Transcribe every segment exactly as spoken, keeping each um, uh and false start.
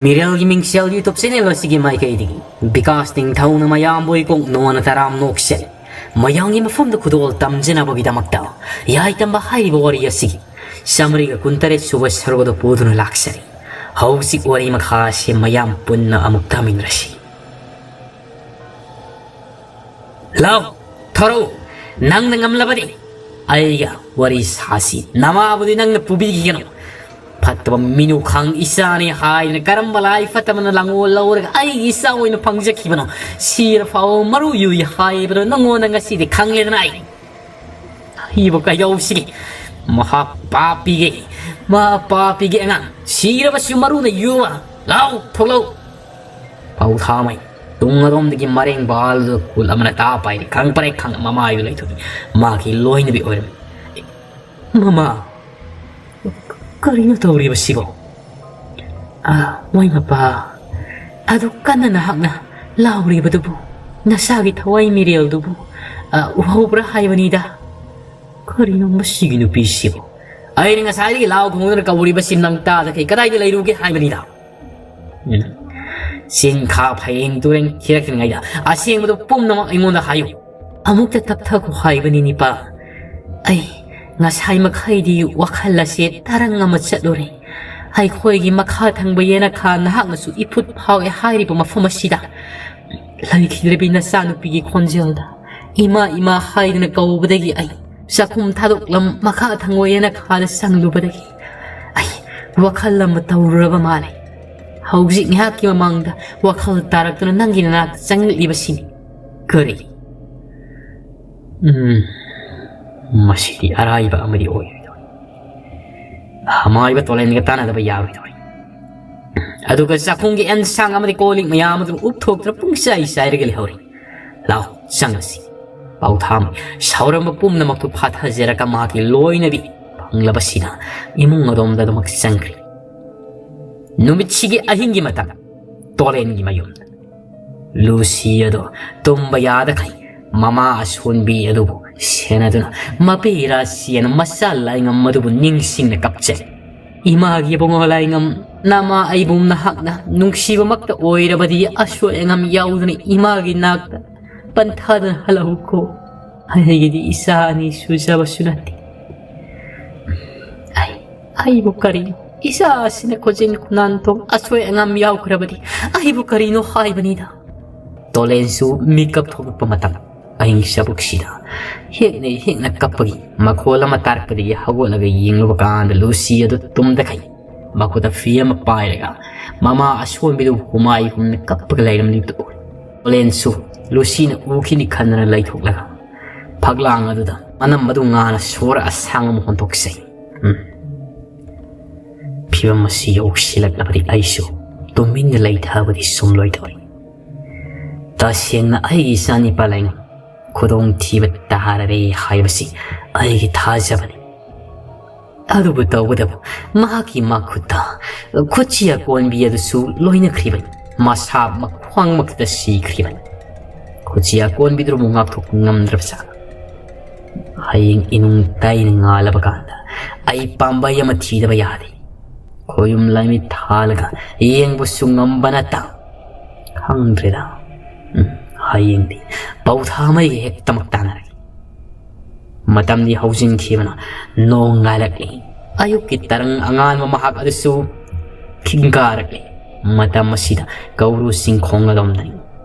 ꯃꯤꯔꯦꯜꯒꯤ ꯃꯤꯡꯁꯦꯜ YouTube channel ꯑꯁꯤꯒꯤ ꯃꯥꯏꯀꯩꯗꯒꯤ ꯕꯤꯀꯥꯁ ꯅꯤꯡꯊꯧꯅ ꯃꯌꯥꯝꯕꯨ ꯏꯀꯣꯛ ꯅꯣꯟꯅ ꯇꯔꯥꯝ ꯅꯣꯛꯆꯔꯤ꯫ ꯃꯌꯥꯝꯒꯤ ꯃꯐꯝꯗ ꯈꯨꯗꯣꯜ ꯇꯝꯖꯅꯕꯒꯤꯗꯃꯛꯇ ꯌꯥꯏꯇꯝꯕ ꯍꯥꯏꯔꯤꯕ ꯋꯥꯔꯤ ꯑꯁꯤꯒꯤ ꯆꯥꯃꯔꯤꯒ ꯀꯨꯟꯇꯔꯦꯠ ꯁꯨꯕ ꯁꯔꯨꯛ ꯑꯗꯨ ꯄꯨꯗꯨꯅ ꯂꯥꯛꯆꯔꯤ꯫ ꯍꯧꯖꯤꯛ ꯋꯥꯔꯤ ꯃꯈꯥ ꯑꯁꯤ ꯃꯌꯥꯝ ꯄꯨꯟꯅ ꯑꯃꯨꯛ ꯇꯥꯃꯤꯟꯅꯔꯁꯤ꯫ ꯂꯥꯎ, ꯊꯣꯔꯛꯎ, ꯅꯪꯅ ꯉꯝꯂꯕꯗꯤ ꯑꯩꯒ ꯋꯥꯔꯤ ꯁꯥꯁꯤ꯫ ꯅꯃꯥꯕꯨꯗꯤ ꯅꯪꯅ ꯄꯨꯕꯤꯈꯤꯒꯅꯨ꯫ ꯐꯠꯇꯕ ꯃꯤꯅꯨꯈꯥꯡ ꯏꯆꯥꯅꯤ ꯍꯥꯏꯗꯅ ꯀꯔꯝꯕ ꯂꯥꯏ ꯐꯠꯇꯕꯅ ꯂꯥꯡꯑꯣꯜ ꯂꯧꯔꯒ ꯑꯩꯒꯤ ꯏꯆꯥ ꯑꯣꯏꯅ ꯐꯪꯖꯈꯤꯕꯅꯣ? ꯁꯤꯔ ꯐꯥꯎ ꯃꯔꯨ ꯌꯨꯏ ꯍꯥꯏꯕꯗꯣ ꯅꯪꯉꯣꯟꯗ ꯉꯁꯤꯗꯤ ꯈꯪꯂꯦꯗꯅ꯫ ꯑꯩ ꯑꯩꯕꯨ ꯀꯩꯗꯧꯁꯤꯒꯦ? ꯃꯍꯥꯛ ꯄꯥꯄꯤꯒꯦ, ꯃꯍꯥꯛ ꯄꯥꯄꯤꯒꯦ ꯑꯉꯥꯡ꯫ ꯁꯤꯔꯕꯁꯨ ꯃꯔꯨꯅ ꯌꯨꯕ꯫ ꯂꯥꯎ, ꯊꯣꯛꯂꯛꯎ꯫ ꯄꯥꯎꯊꯥꯃꯩ ꯇꯨꯡ ꯑꯗꯣꯝꯗꯒꯤ ꯃꯔꯦꯡ ꯕꯥꯜꯗꯨ ꯈꯨꯜ ꯑꯃꯅ ꯇꯥ ꯄꯥꯏꯔꯤ꯫ ꯈꯪ ꯄꯔꯦꯛ ꯈꯪ ꯃꯃꯥꯏꯗꯨ ꯂꯩꯊꯣꯛꯏ꯫ ꯃꯍꯥꯛꯀꯤ ꯂꯣꯏꯅꯕꯤ ꯑꯣꯏꯔꯝꯃꯤ꯫ ꯃꯃꯥ, ꯀꯔꯤꯅꯣ ꯇꯧꯔꯤꯕꯁꯤꯕꯣ? ꯑꯥ, ꯃꯣꯏ ꯃꯄꯥ, ꯑꯗꯨ ꯀꯟꯅ ꯅꯍꯥꯛꯅ ꯂꯥꯎꯔꯤꯕꯗꯨꯕꯨ, ꯅꯁꯥꯒꯤ ꯊꯋꯥꯏ ꯃꯤꯔꯦꯜꯗꯨꯕꯨ, ꯑꯥ, ꯎꯍꯧꯕ꯭ꯔꯥ ꯍꯥꯏꯕꯅꯤꯗ꯫ ꯀꯔꯤꯅꯣ ꯃꯁꯤꯒꯤ ꯅꯨꯄꯤꯁꯤꯕꯨ? ꯑꯩꯅ ꯉꯁꯥꯏꯗꯒꯤ ꯂꯥꯎ ꯈꯣꯡꯗꯨꯅ ꯀꯧꯔꯤꯕꯁꯤ ꯅꯪ ꯇꯥꯗꯈꯩ ꯀꯗꯥꯏꯗ ꯂꯩꯔꯨꯒꯦ ꯍꯥꯏꯕꯅꯤꯗ? ꯎꯝ꯫ ꯆꯤꯟꯈꯥ ꯐꯌꯦꯡ ꯇꯨꯔꯦꯟ ꯈꯤꯔꯛꯇ꯭ꯔꯤꯉꯩꯗ ꯑꯁꯦꯡꯕꯗꯨ ꯄꯨꯝꯅꯃꯛ ꯑꯩꯉꯣꯟꯗ ꯍꯥꯏꯌꯨ꯫ ꯑꯃꯨꯛꯇ ꯇꯞꯊꯈꯣ ꯍꯥꯏꯕꯅꯤ, ꯅꯤꯄꯥ꯫ ꯑꯩ ꯉꯁꯥꯏ ꯃꯈꯩꯗꯤ ꯋꯥꯈꯜ ꯑꯁꯦ ꯇꯔꯪ ꯑꯃ ꯆꯠꯂꯨꯔꯦ꯫ ꯑꯩꯈꯣꯏꯒꯤ ꯃꯈꯥ ꯊꯪꯕ ꯌꯦꯅꯈꯥ ꯅꯍꯥꯛꯅꯁꯨ ꯏꯐꯨꯠ ꯐꯥꯎꯑꯦ ꯍꯥꯏꯔꯤꯕ ꯃꯐꯝ ꯑꯁꯤꯗ ꯂꯩꯈꯤꯗ꯭ꯔꯕꯤ ꯅꯆꯥꯅꯨꯄꯤꯒꯤ ꯈꯣꯟꯖꯦꯜꯗ ꯏꯃꯥ, ꯏꯃꯥ ꯍꯥꯏꯗꯨꯅ ꯀꯧꯕꯗꯒꯤ ꯑꯩ ꯆꯥꯛꯈꯨꯝ ꯊꯥꯗꯣꯛꯂꯝ ꯃꯈꯥ ꯊꯪꯕ ꯌꯦꯅꯈꯥꯗ ꯆꯪꯂꯨꯕꯗꯒꯤ ꯑꯩ ꯋꯥꯈꯜ ꯑꯃ ꯇꯧꯔꯨꯔꯕ ꯃꯥꯜꯂꯦ꯫ ꯍꯧꯖꯤꯛ ꯉꯥꯏꯍꯥꯛꯀꯤ ꯃꯃꯥꯡꯗ ꯋꯥꯈꯜ ꯇꯥꯔꯛꯇꯨꯅ ꯅꯪꯒꯤ ꯅꯅꯥꯛꯇ ꯆꯪꯂꯛꯂꯤꯕꯁꯤꯅꯤ꯫ ꯀꯔꯤ? ꯎꯝ, ꯃꯁꯤꯗꯤ ꯑꯔꯥꯏꯕ ꯑꯃꯗꯤ ꯑꯣꯏꯔꯣꯏꯗꯧꯔꯤ꯫ ꯑꯃꯥꯏꯕ ꯇꯣꯂꯦꯟꯒ ꯇꯥꯟꯅꯗꯕ ꯌꯥꯔꯣꯏꯗꯧꯔꯤ꯫ ꯑꯗꯨꯒ ꯆꯥꯛꯈꯨꯝꯒꯤ ꯑꯦꯟꯁꯥꯡ ꯑꯃꯗꯤ ꯀꯣꯜ ꯂꯤꯛ ꯃꯌꯥꯝ ꯑꯗꯨ ꯎꯞꯊꯣꯛꯇꯨꯅ ꯄꯨꯡꯆꯥꯏ ꯆꯥꯏꯔꯒ ꯂꯩꯍꯧꯔꯤ꯫ ꯂꯥꯎ, ꯆꯪꯉꯁꯤ꯫ ꯄꯥꯎꯊꯥꯃꯩ ꯁꯥꯎꯔꯝꯕ ꯄꯨꯝꯅꯃꯛꯇꯨ ꯐꯥꯊꯖꯔꯒ ꯃꯍꯥꯛꯀꯤ ꯂꯣꯏꯅꯕꯤ ꯐꯪꯂꯕꯁꯤꯅ ꯏꯃꯨꯡ ꯑꯗꯣꯝꯗ ꯑꯗꯨꯃꯛ ꯆꯪꯈ꯭ꯔꯤ꯫ ꯅꯨꯃꯤꯠꯁꯤꯒꯤ ꯑꯍꯤꯡꯒꯤ ꯃꯇꯝ, ꯇꯣꯂꯦꯟꯒꯤ ꯃꯌꯨꯝꯗ ꯂꯨꯁꯤ ꯑꯗꯣ ꯇꯨꯝꯕ ꯌꯥꯗꯈꯩ ꯃꯃꯥ ꯑꯁꯣꯟꯕꯤ ꯑꯗꯨꯕꯨ ꯁꯦꯟꯅꯗꯨꯅ ꯃꯄꯤ ꯔꯥꯁꯤꯌꯥꯅ ꯃꯆꯥ ꯂꯥꯏꯉꯝ ꯑꯗꯨꯕꯨ ꯅꯤꯡꯁꯤꯡꯅ ꯀꯞꯆꯩ꯫ ꯏꯃꯥꯒꯤ ꯏꯕꯨꯡꯉꯣ ꯂꯥꯏꯉꯝ, ꯅꯃꯥ ꯑꯩꯕꯨ ꯅꯍꯥꯛꯅ ꯅꯨꯡꯁꯤꯕꯃꯛꯇ ꯑꯣꯏꯔꯕꯗꯤ ꯑꯁꯣꯏ ꯑꯉꯥꯝ ꯌꯥꯎꯗꯅ ꯏꯃꯥꯒꯤ ꯅꯥꯛꯇ ꯄꯟꯊꯥꯗꯅ ꯍꯜꯂꯛꯎꯀꯣ꯫ ꯑꯩꯒꯤꯗꯤ ꯏꯆꯥ ꯑꯅꯤ ꯁꯨꯖꯕꯁꯨ ꯅꯠꯇꯦ꯫ ꯑꯩ, ꯑꯩꯕꯨ ꯀꯔꯤꯅꯣ? ꯏꯆꯥ ꯑꯁꯤꯅ ꯈꯣꯟꯖꯦꯜ ꯈꯨꯅꯥꯟꯊꯣꯛ ꯑꯁꯣꯏ ꯑꯉꯥꯝ ꯌꯥꯎꯈ꯭ꯔꯕꯗꯤ ꯑꯩꯕꯨ ꯀꯔꯤꯅꯣ ꯍꯥꯏꯕꯅꯤꯗ꯫ ꯇꯣꯂꯦꯟꯁꯨ ꯃꯤꯀꯞ ꯊꯣꯛꯂꯛꯄ ꯃꯇꯝ ꯑꯍꯤꯡ ꯆꯕꯨꯛꯁꯤꯗ ꯍꯦꯛꯅ ꯍꯦꯛꯅ ꯀꯞꯄꯒꯤ ꯃꯈꯣꯜ ꯑꯃ ꯇꯥꯔꯛꯄꯗꯒꯤ ꯍꯧꯒꯠꯂꯒ ꯌꯦꯡꯂꯨꯕ ꯀꯥꯟꯗ ꯂꯨꯁꯤ ꯑꯗꯨ ꯇꯨꯝꯗꯈꯩ ꯃꯈꯨꯠꯇ ꯐꯤ ꯑꯃ ꯄꯥꯏꯔꯒ ꯃꯃꯥ ꯑꯁꯣꯟꯕꯤꯗꯨ ꯍꯨꯃꯥꯏꯒꯨꯝꯅ ꯀꯞꯄꯒ ꯂꯩꯔꯝꯂꯤꯕꯗꯨ ꯎꯔꯦ꯫ ꯇꯣꯂꯦꯟꯁꯨ ꯂꯨꯁꯤꯅ ꯎꯈꯤꯅꯤ ꯈꯟꯗꯅ ꯂꯩꯊꯣꯛꯂꯒ ꯐꯛꯂꯥꯡ ꯑꯗꯨꯗ ꯃꯅꯝ ꯑꯗꯨ ꯉꯥꯅ ꯁꯣꯔ ꯑꯁꯥꯡ ꯑꯃ ꯍꯣꯟꯗꯣꯛꯆꯩ꯫ ꯎꯝ꯫ ꯐꯤꯕꯝ ꯑꯁꯤ ꯌꯧꯁꯤꯜꯂꯛꯂꯕꯗꯤ ꯑꯩꯁꯨ ꯇꯨꯃꯤꯟꯅ ꯂꯩꯊꯕꯗꯤ ꯆꯨꯝꯂꯣꯏꯗꯧꯔꯤ꯫ ꯇꯁꯦꯡꯅ ꯑꯩꯒꯤ ꯏꯆꯥꯅꯤꯄꯥ ꯂꯩꯉꯝ ꯈꯨꯗꯣꯡꯊꯤꯕ ꯇꯥꯔꯔꯦ ꯍꯥꯏꯕꯁꯤ ꯑꯩꯒꯤ ꯊꯥꯖꯕꯅꯤ꯫ ꯑꯗꯨꯕꯨ ꯇꯧꯕꯇꯕꯨ ꯃꯍꯥꯛꯀꯤ ꯃꯈꯨꯠꯇ ꯈꯨꯠꯁꯤ ꯑꯀꯣꯟꯕꯤ ꯑꯗꯨꯁꯨ ꯂꯣꯏꯅꯈ꯭ꯔꯤꯕꯅꯤ꯫ ꯃꯁꯥ ꯃꯈ꯭ꯋꯥꯡꯃꯛꯇ ꯁꯤꯈ꯭ꯔꯤꯕꯅꯤ꯫ ꯈꯨꯠꯁꯤ ꯑꯀꯣꯟꯕꯤꯗꯨꯕꯨ ꯉꯥꯛꯊꯣꯛꯄ ꯉꯝꯗ꯭ꯔꯕꯖꯥꯠꯂ? ꯍꯌꯦꯡ ꯏꯅꯨꯡ ꯇꯩꯅ ꯉꯥꯜꯂꯕ ꯀꯥꯟꯗ ꯑꯩ ꯄꯥꯝꯕꯩ ꯑꯃ ꯊꯤꯗꯕ ꯌꯥꯗꯦ꯫ ꯈꯣꯌꯨꯝ ꯂꯥꯏꯃꯤꯠ ꯊꯥꯜꯂꯒ ꯌꯦꯡꯕꯁꯨ ꯉꯝꯕ ꯅꯠꯇ꯫ ꯈꯪꯗ꯭ꯔꯦꯗ꯫ ꯎꯝ, ꯍꯌꯦꯡꯗꯤ ꯄꯧꯊꯥ ꯃꯩꯒ ꯍꯦꯛꯇꯃꯛ ꯇꯥꯟꯅꯔꯒꯦ꯫ ꯃꯇꯝꯗꯤ ꯍꯧꯖꯤꯟꯈꯤꯕꯅ ꯅꯣꯡ ꯉꯥꯏꯔꯛꯂꯤ꯫ ꯑꯌꯨꯛꯀꯤ ꯇꯔꯪ ꯑꯉꯥꯟꯕ ꯃꯍꯥꯛ ꯑꯗꯨꯁꯨ ꯈꯤꯡꯒꯥꯔꯛꯂꯤ꯫ ꯃꯇꯝ ꯑꯁꯤꯗ ꯀꯧꯔꯨ ꯆꯤꯡꯈꯣꯡ ꯑꯗꯣꯝꯗꯅꯤ꯫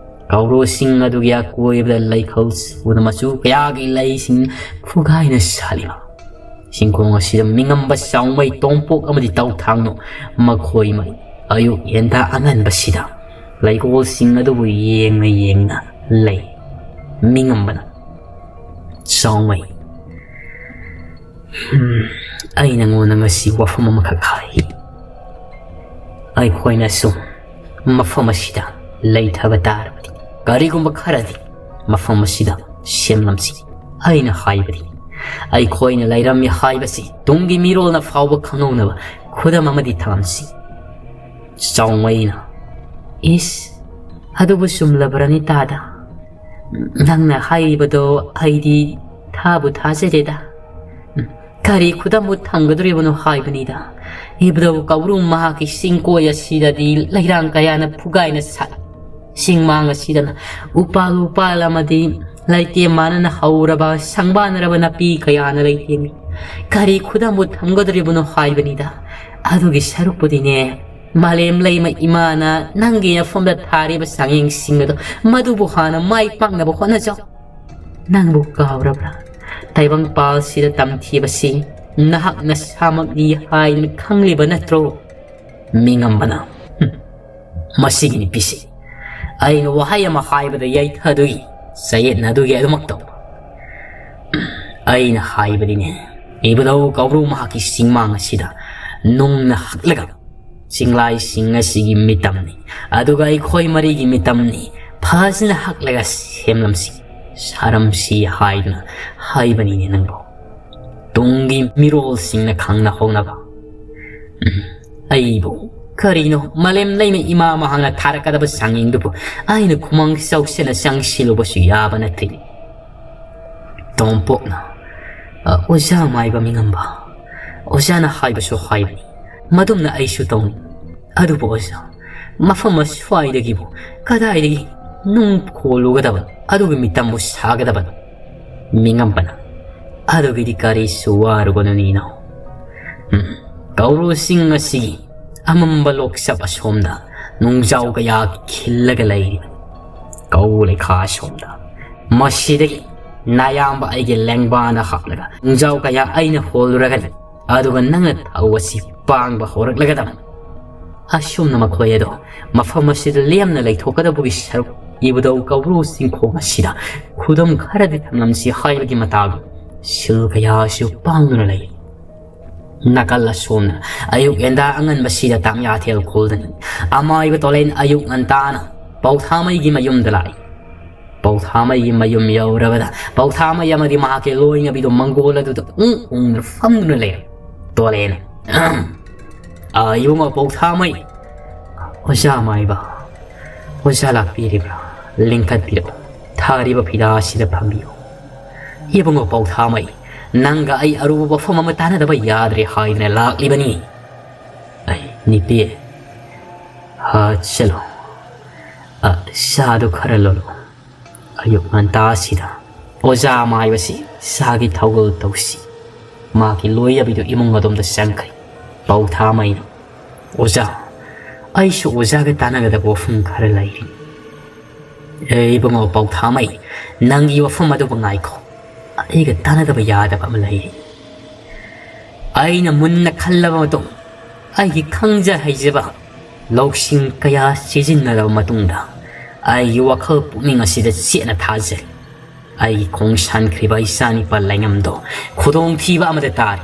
ꯀꯧꯔꯨꯁꯤꯡ ꯑꯗꯨꯒꯤ ꯑꯀꯣꯏꯕꯗ ꯂꯩꯈꯜ ꯁꯨꯅ ꯃꯆꯨ ꯀꯌꯥꯒꯤ ꯂꯩꯁꯤꯡ ꯐꯨꯒꯥꯏꯅ ꯁꯥꯠꯂꯤꯕ꯫ ꯆꯤꯡꯈꯣꯡ ꯑꯁꯤꯗ ꯃꯤꯉꯝꯕ ꯆꯥꯎꯃꯩ ꯇꯣꯝꯄꯣꯛ ꯑꯃꯗꯤ ꯇꯧꯊꯥꯡꯅꯨ ꯃꯈꯣꯏ ꯃꯔꯤ ꯑꯌꯨꯛ ꯌꯦꯟꯗꯥ ꯑꯉꯟꯕꯁꯤꯗ ꯂꯩꯀꯣꯜꯁꯤꯡ ꯑꯗꯨꯕꯨ ꯌꯦꯡꯅ ꯌꯦꯡꯅ ꯂꯩ꯫ ꯃꯤꯉꯝꯕꯅ ꯆꯥꯎꯃꯩ꯫ ꯎꯝ, ꯑꯩ ꯅꯉꯣꯟꯗ ꯉꯁꯤ ꯋꯥꯐꯝ ꯑꯃꯈꯛ ꯍꯥꯏ꯫ ꯑꯩꯈꯣꯏꯅ ꯁꯨꯝ ꯃꯐꯝ ꯑꯁꯤꯗ ꯂꯩꯊꯕ ꯇꯥꯔꯕꯗꯤ, ꯀꯔꯤꯒꯨꯝꯕ ꯈꯔꯗꯤ ꯃꯐꯝ ꯑꯁꯤꯗ ꯁꯦꯝꯂꯝꯁꯤ꯫ ꯑꯩꯅ ꯍꯥꯏꯕꯗꯤ, ꯑꯩꯈꯣꯏꯅ ꯂꯩꯔꯝꯃꯤ ꯍꯥꯏꯕꯁꯤ ꯇꯨꯡꯒꯤ ꯃꯤꯔꯣꯜꯅ ꯐꯥꯎꯕ ꯈꯪꯍꯧꯅꯕ ꯈꯨꯗꯝ ꯑꯃꯗꯤ ꯊꯝꯁꯤ꯫ ꯆꯥꯎꯃꯩꯅ, ꯏꯁ, ꯑꯗꯨꯕꯨ ꯆꯨꯝꯂꯕ꯭ꯔꯅꯤ ꯇꯥꯗ? ꯅꯪꯅ ꯍꯥꯏꯔꯤꯕꯗꯣ ꯑꯩꯗꯤ ꯊꯥꯕꯨ ꯊꯥꯖꯗꯦꯗ꯫ ꯎꯝ, ꯀꯔꯤ ꯈꯨꯗꯝꯕꯨ ꯊꯝꯒꯗꯧꯔꯤꯕꯅꯣ ꯍꯥꯏꯕꯅꯤꯗ꯫ ꯏꯕꯨꯙꯧ ꯀꯧꯕ꯭ꯔꯨ ꯃꯍꯥꯛꯀꯤ ꯆꯤꯡꯀꯣꯏ ꯑꯁꯤꯗꯗꯤ ꯂꯩꯔꯥꯡ ꯀꯌꯥꯅ ꯐꯨꯒꯥꯏꯅ ꯁꯥꯠ ꯆꯤꯡꯃꯥꯡ ꯑꯁꯤꯗꯅ ꯎꯄꯥꯜ ꯎꯄꯥꯜ ꯑꯃꯗꯤ ꯂꯩꯇꯦꯝ ꯃꯥꯟꯅꯅ ꯍꯧꯔꯕ ꯁꯪꯕꯥꯟꯅꯔꯕ ꯅꯥꯄꯤ ꯀꯌꯥꯅ ꯂꯩꯇꯦꯝꯃꯤ꯫ ꯀꯔꯤ ꯈꯨꯗꯝꯕꯨ ꯊꯝꯒꯗꯧꯔꯤꯕꯅꯣ ꯍꯥꯏꯕꯅꯤꯗ꯫ ꯑꯗꯨꯒꯤ ꯁꯔꯨꯛꯄꯨꯗꯤꯅꯦ, ꯃꯥꯂꯦꯝ ꯂꯩꯃ ꯏꯃꯥꯅ ꯅꯪꯒꯤ ꯃꯐꯝꯗ ꯊꯥꯔꯤꯕ ꯆꯥꯡꯌꯦꯡꯁꯤꯡ ꯑꯗꯣ ꯃꯗꯨꯕꯨ ꯍꯥꯟꯅ ꯃꯥꯏ ꯄꯥꯛꯅꯕ ꯍꯣꯠꯅꯖꯧ꯫ ꯅꯪꯕꯨ ꯀꯥꯎꯔꯕ꯭ꯔꯥ? ꯇꯥꯏꯕꯪꯄꯥꯜꯁꯤꯗ ꯇꯝꯊꯤꯕꯁꯤ ꯅꯍꯥꯛ ꯅꯁꯥꯃꯛꯅꯤ ꯍꯥꯏꯗꯨꯅ ꯈꯪꯂꯤꯕ ꯅꯠꯇ꯭ꯔꯣ? ꯃꯤꯉꯝꯕꯅ, "ꯍꯨꯝ, ꯃꯁꯤꯒꯤ ꯅꯨꯄꯤꯁꯤ ꯑꯩꯅ ꯋꯥꯍꯩ ꯑꯃ ꯍꯥꯏꯕꯗ ꯌꯩꯊꯗꯨꯒꯤ, ꯆꯌꯦꯠꯅꯗꯨꯒꯤ ꯑꯗꯨꯃꯛ ꯇꯧꯕ꯫ ꯑꯩꯅ ꯍꯥꯏꯕꯗꯤꯅꯦ, ꯏꯕꯨꯙꯧ ꯀꯧꯕ꯭ꯔꯨ ꯃꯍꯥꯛꯀꯤ ꯆꯤꯡꯃꯥꯡ ꯑꯁꯤꯗ ꯅꯨꯡꯅ ꯍꯛꯂꯒ ꯆꯤꯡꯂꯥꯏꯁꯤꯡ ꯑꯁꯤꯒꯤ ꯃꯤꯇꯝꯅꯤ, ꯑꯗꯨꯒ ꯑꯩꯈꯣꯏ ꯃꯔꯤꯒꯤ ꯃꯤꯇꯝꯅꯤ, ꯐꯖꯅ ꯍꯛꯂꯒ ꯁꯦꯝꯂꯝꯁꯤ, ꯁꯥꯔꯝꯁꯤ ꯍꯥꯏꯗꯨꯅ ꯍꯥꯏꯕꯅꯤꯅꯦ ꯅꯪꯕꯨ꯫ ꯇꯨꯡꯒꯤ ꯃꯤꯔꯣꯜꯁꯤꯡꯅ ꯈꯪꯅꯍꯧꯅꯕ꯫ ꯎꯝ, ꯑꯩꯕꯨ ꯀꯔꯤꯅꯣ ꯃꯥꯂꯦꯝ ꯂꯩꯃ ꯏꯃꯥ ꯃꯍꯥꯛꯅ ꯊꯥꯔꯛꯀꯗꯕ ꯆꯥꯡꯌꯦꯡꯗꯨꯕꯨ ꯑꯩꯅ ꯈꯨꯃꯥꯡ ꯆꯥꯎꯁꯤꯟꯅ ꯆꯪꯁꯤꯜꯂꯨꯕꯁꯨ ꯌꯥꯕ ꯅꯠꯇꯦ"꯫ ꯇꯣꯝꯄꯣꯛꯅ, "ꯑ, ꯑꯣꯖꯥ ꯃꯥꯏꯕ ꯃꯤꯉꯝꯕ, ꯑꯣꯖꯥꯅ ꯍꯥꯏꯕꯁꯨ ꯍꯥꯏꯕꯅꯤ, ꯃꯗꯨꯝꯅ ꯑꯩꯁꯨ ꯇꯧꯅꯤ꯫ ꯑꯗꯨꯕꯨ ꯑꯣꯖꯥ, ꯃꯐꯝ ꯑꯁ꯭ꯋꯥꯏꯗꯒꯤꯕꯨ ꯀꯗꯥꯏꯗꯒꯤ ꯅꯨꯡ ꯈꯣꯜꯂꯨꯒꯗꯕ, ꯑꯗꯨꯒꯤ ꯃꯤꯇꯝꯕꯨ ꯁꯥꯒꯗꯕꯅꯣ?" ꯃꯤꯉꯝꯕꯅ, "ꯑꯗꯨꯒꯤꯗꯤ ꯀꯔꯤꯁꯨ ꯋꯥꯔꯨꯒꯅꯨ ꯅꯤꯅꯣ꯫ ꯎꯝ, ꯀꯧꯕ꯭ꯔꯨ ꯆꯤꯡ ꯑꯁꯤꯒꯤ ꯑꯃꯝꯕ ꯂꯣꯛꯆꯞ ꯑꯁꯣꯝꯗ ꯅꯨꯡꯖꯥꯎ ꯀꯌꯥ ꯈꯤꯜꯂꯒ ꯂꯩꯔꯤꯕꯅꯤ꯫ ꯀꯧꯕ꯭ꯔꯨ ꯂꯩꯈꯥ ꯑꯁꯣꯝꯗ꯫ ꯃꯁꯤꯗꯒꯤ ꯅꯌꯥꯝꯕ ꯑꯩꯒꯤ ꯂꯦꯡꯕꯥꯅ ꯍꯥꯞꯂꯒ ꯅꯨꯡꯖꯥꯎ ꯀꯌꯥ ꯑꯩꯅ ꯍꯣꯜꯂꯨꯔꯒꯅꯤ꯫ ꯑꯗꯨꯒ ꯅꯪꯅ ꯊꯧ ꯑꯁꯤ ꯄꯥꯡꯕ ꯍꯧꯔꯛꯂꯒꯗꯕꯅꯤ꯫ ꯑꯁꯨꯝꯅ ꯃꯈꯣꯏ ꯑꯗꯣ ꯃꯐꯝ ꯑꯁꯤꯗ ꯂꯦꯝꯅ ꯂꯩꯊꯣꯛꯀꯗꯕꯒꯤ ꯁꯔꯨꯛ, ꯏꯕꯨꯙꯧ ꯀꯧꯕ꯭ꯔꯨ ꯆꯤꯡꯈꯣꯡ ꯑꯁꯤꯗ ꯈꯨꯗꯝ ꯈꯔꯗꯤ ꯊꯝꯂꯝꯁꯤ ꯍꯥꯏꯕꯒꯤ ꯃꯇꯥꯒꯨꯝ ꯁꯤꯜ ꯀꯌꯥꯁꯨ ꯄꯥꯡꯗꯨꯅ ꯂꯩ꯫ ꯅꯥꯀꯜ ꯑꯁꯣꯝꯅ ꯑꯌꯨꯛ ꯌꯦꯟꯗꯥ ꯑꯉꯟꯕꯁꯤꯗ ꯇꯥꯡꯌꯥꯊꯦꯜ ꯈꯨꯜꯗꯅꯤ꯫ ꯑꯃꯥꯏꯕ ꯇꯣꯂꯦꯟ ꯑꯌꯨꯛ ꯉꯟꯇꯥꯅ ꯄꯧꯊꯥꯃꯩꯒꯤ ꯃꯌꯨꯝꯗ ꯂꯥꯛꯏ꯫ ꯄꯧꯊꯥꯃꯩꯒꯤ ꯃꯌꯨꯝ ꯌꯧꯔꯕꯗ ꯄꯧꯊꯥꯃꯩ ꯑꯃꯗꯤ ꯃꯍꯥꯛꯀꯤ ꯂꯣꯏꯅꯕꯤꯗꯨ ꯃꯪꯒꯣꯜ ꯑꯗꯨꯗ ꯎꯪ ꯎꯪꯗꯨꯅ ꯐꯝꯗꯨꯅ ꯂꯩꯔꯝꯃꯤ꯫ ꯇꯣꯂꯦꯟ, "ꯑ, ꯏꯕꯨꯡꯉꯣ ꯄꯧꯊꯥꯃꯩ꯫" "ꯑꯣꯖꯥ ꯃꯥꯏꯕ, ꯑꯣꯖꯥ ꯂꯥꯛꯄꯤꯔꯤꯕ꯭ꯔꯥ? ꯂꯤꯡꯈꯠꯄꯤꯔꯛꯎ, ꯊꯥꯔꯤꯕ ꯐꯤꯗꯥ ꯑꯁꯤꯗ ꯐꯝꯕꯤꯌꯨ꯫" "ꯏꯕꯨꯡꯉꯣ ꯄꯧꯊꯥꯃꯩ, ꯅꯪꯒ ꯑꯩ ꯑꯔꯨꯕ ꯋꯥꯐꯝ ꯑꯃ ꯇꯥꯟꯅꯗꯕ ꯌꯥꯗ꯭ꯔꯦ ꯍꯥꯏꯗꯅ ꯂꯥꯛꯂꯤꯕꯅꯤ꯫ ꯑꯩ ꯅꯤꯄꯦ, ꯍꯥ, ꯆꯠꯂꯣ꯫ ꯑ, ꯆꯥꯗꯨ ꯈꯔ ꯂꯣꯜꯂꯨ꯫ ꯑꯌꯨꯛ ꯉꯟꯇꯥꯁꯤꯗ ꯑꯣꯖꯥ ꯃꯥꯏꯕꯁꯤ ꯆꯥꯒꯤ ꯊꯧꯒꯜ ꯇꯧꯁꯤ꯫ ꯃꯍꯥꯛꯀꯤ ꯂꯣꯏꯔꯕꯤꯗꯨ ꯏꯃꯨꯡ ꯑꯗꯣꯝꯗ ꯆꯪꯈ꯭ꯔꯦ꯫ ꯄꯥꯎꯊꯥꯃꯩꯅ, "ꯑꯣꯖꯥ, ꯑꯩꯁꯨ ꯑꯣꯖꯥꯒ ꯇꯥꯟꯅꯒꯗꯕ ꯋꯥꯐꯝ ꯈꯔ ꯂꯩꯔꯤ꯫" "ꯑꯦ ꯏꯕꯨꯡꯉꯣ ꯄꯥꯎꯊꯥꯃꯩ, ꯅꯪꯒꯤ ꯋꯥꯐꯝ ꯑꯗꯨꯕꯨ ꯉꯥꯏꯈꯣ꯫ ꯑꯩꯒ ꯇꯥꯟꯅꯗꯕ ꯌꯥꯗꯕ ꯑꯃ ꯂꯩꯔꯤ꯫ ꯑꯩꯅ ꯃꯨꯟꯅ ꯈꯜꯂꯕ ꯃꯇꯨꯡ, ꯑꯩꯒꯤ ꯈꯪꯖ ꯍꯩꯖꯕ ꯂꯧꯁꯤꯡ ꯀꯌꯥ ꯁꯤꯖꯤꯟꯅꯔꯕ ꯃꯇꯨꯡꯗ, ꯑꯩꯒꯤ ꯋꯥꯈꯜ ꯄꯨꯛꯅꯤꯡ ꯑꯁꯤꯗ ꯆꯦꯠꯅ ꯊꯥꯖꯩ꯫ ꯑꯩꯒꯤ ꯈꯣꯡ ꯁꯥꯟꯈ꯭ꯔꯤꯕ ꯏꯆꯥꯅꯤꯄꯥ ꯂꯥꯏꯉꯝꯗꯣ ꯈꯨꯗꯣꯡꯊꯤꯕ ꯑꯃꯗ ꯇꯥꯔꯤ꯫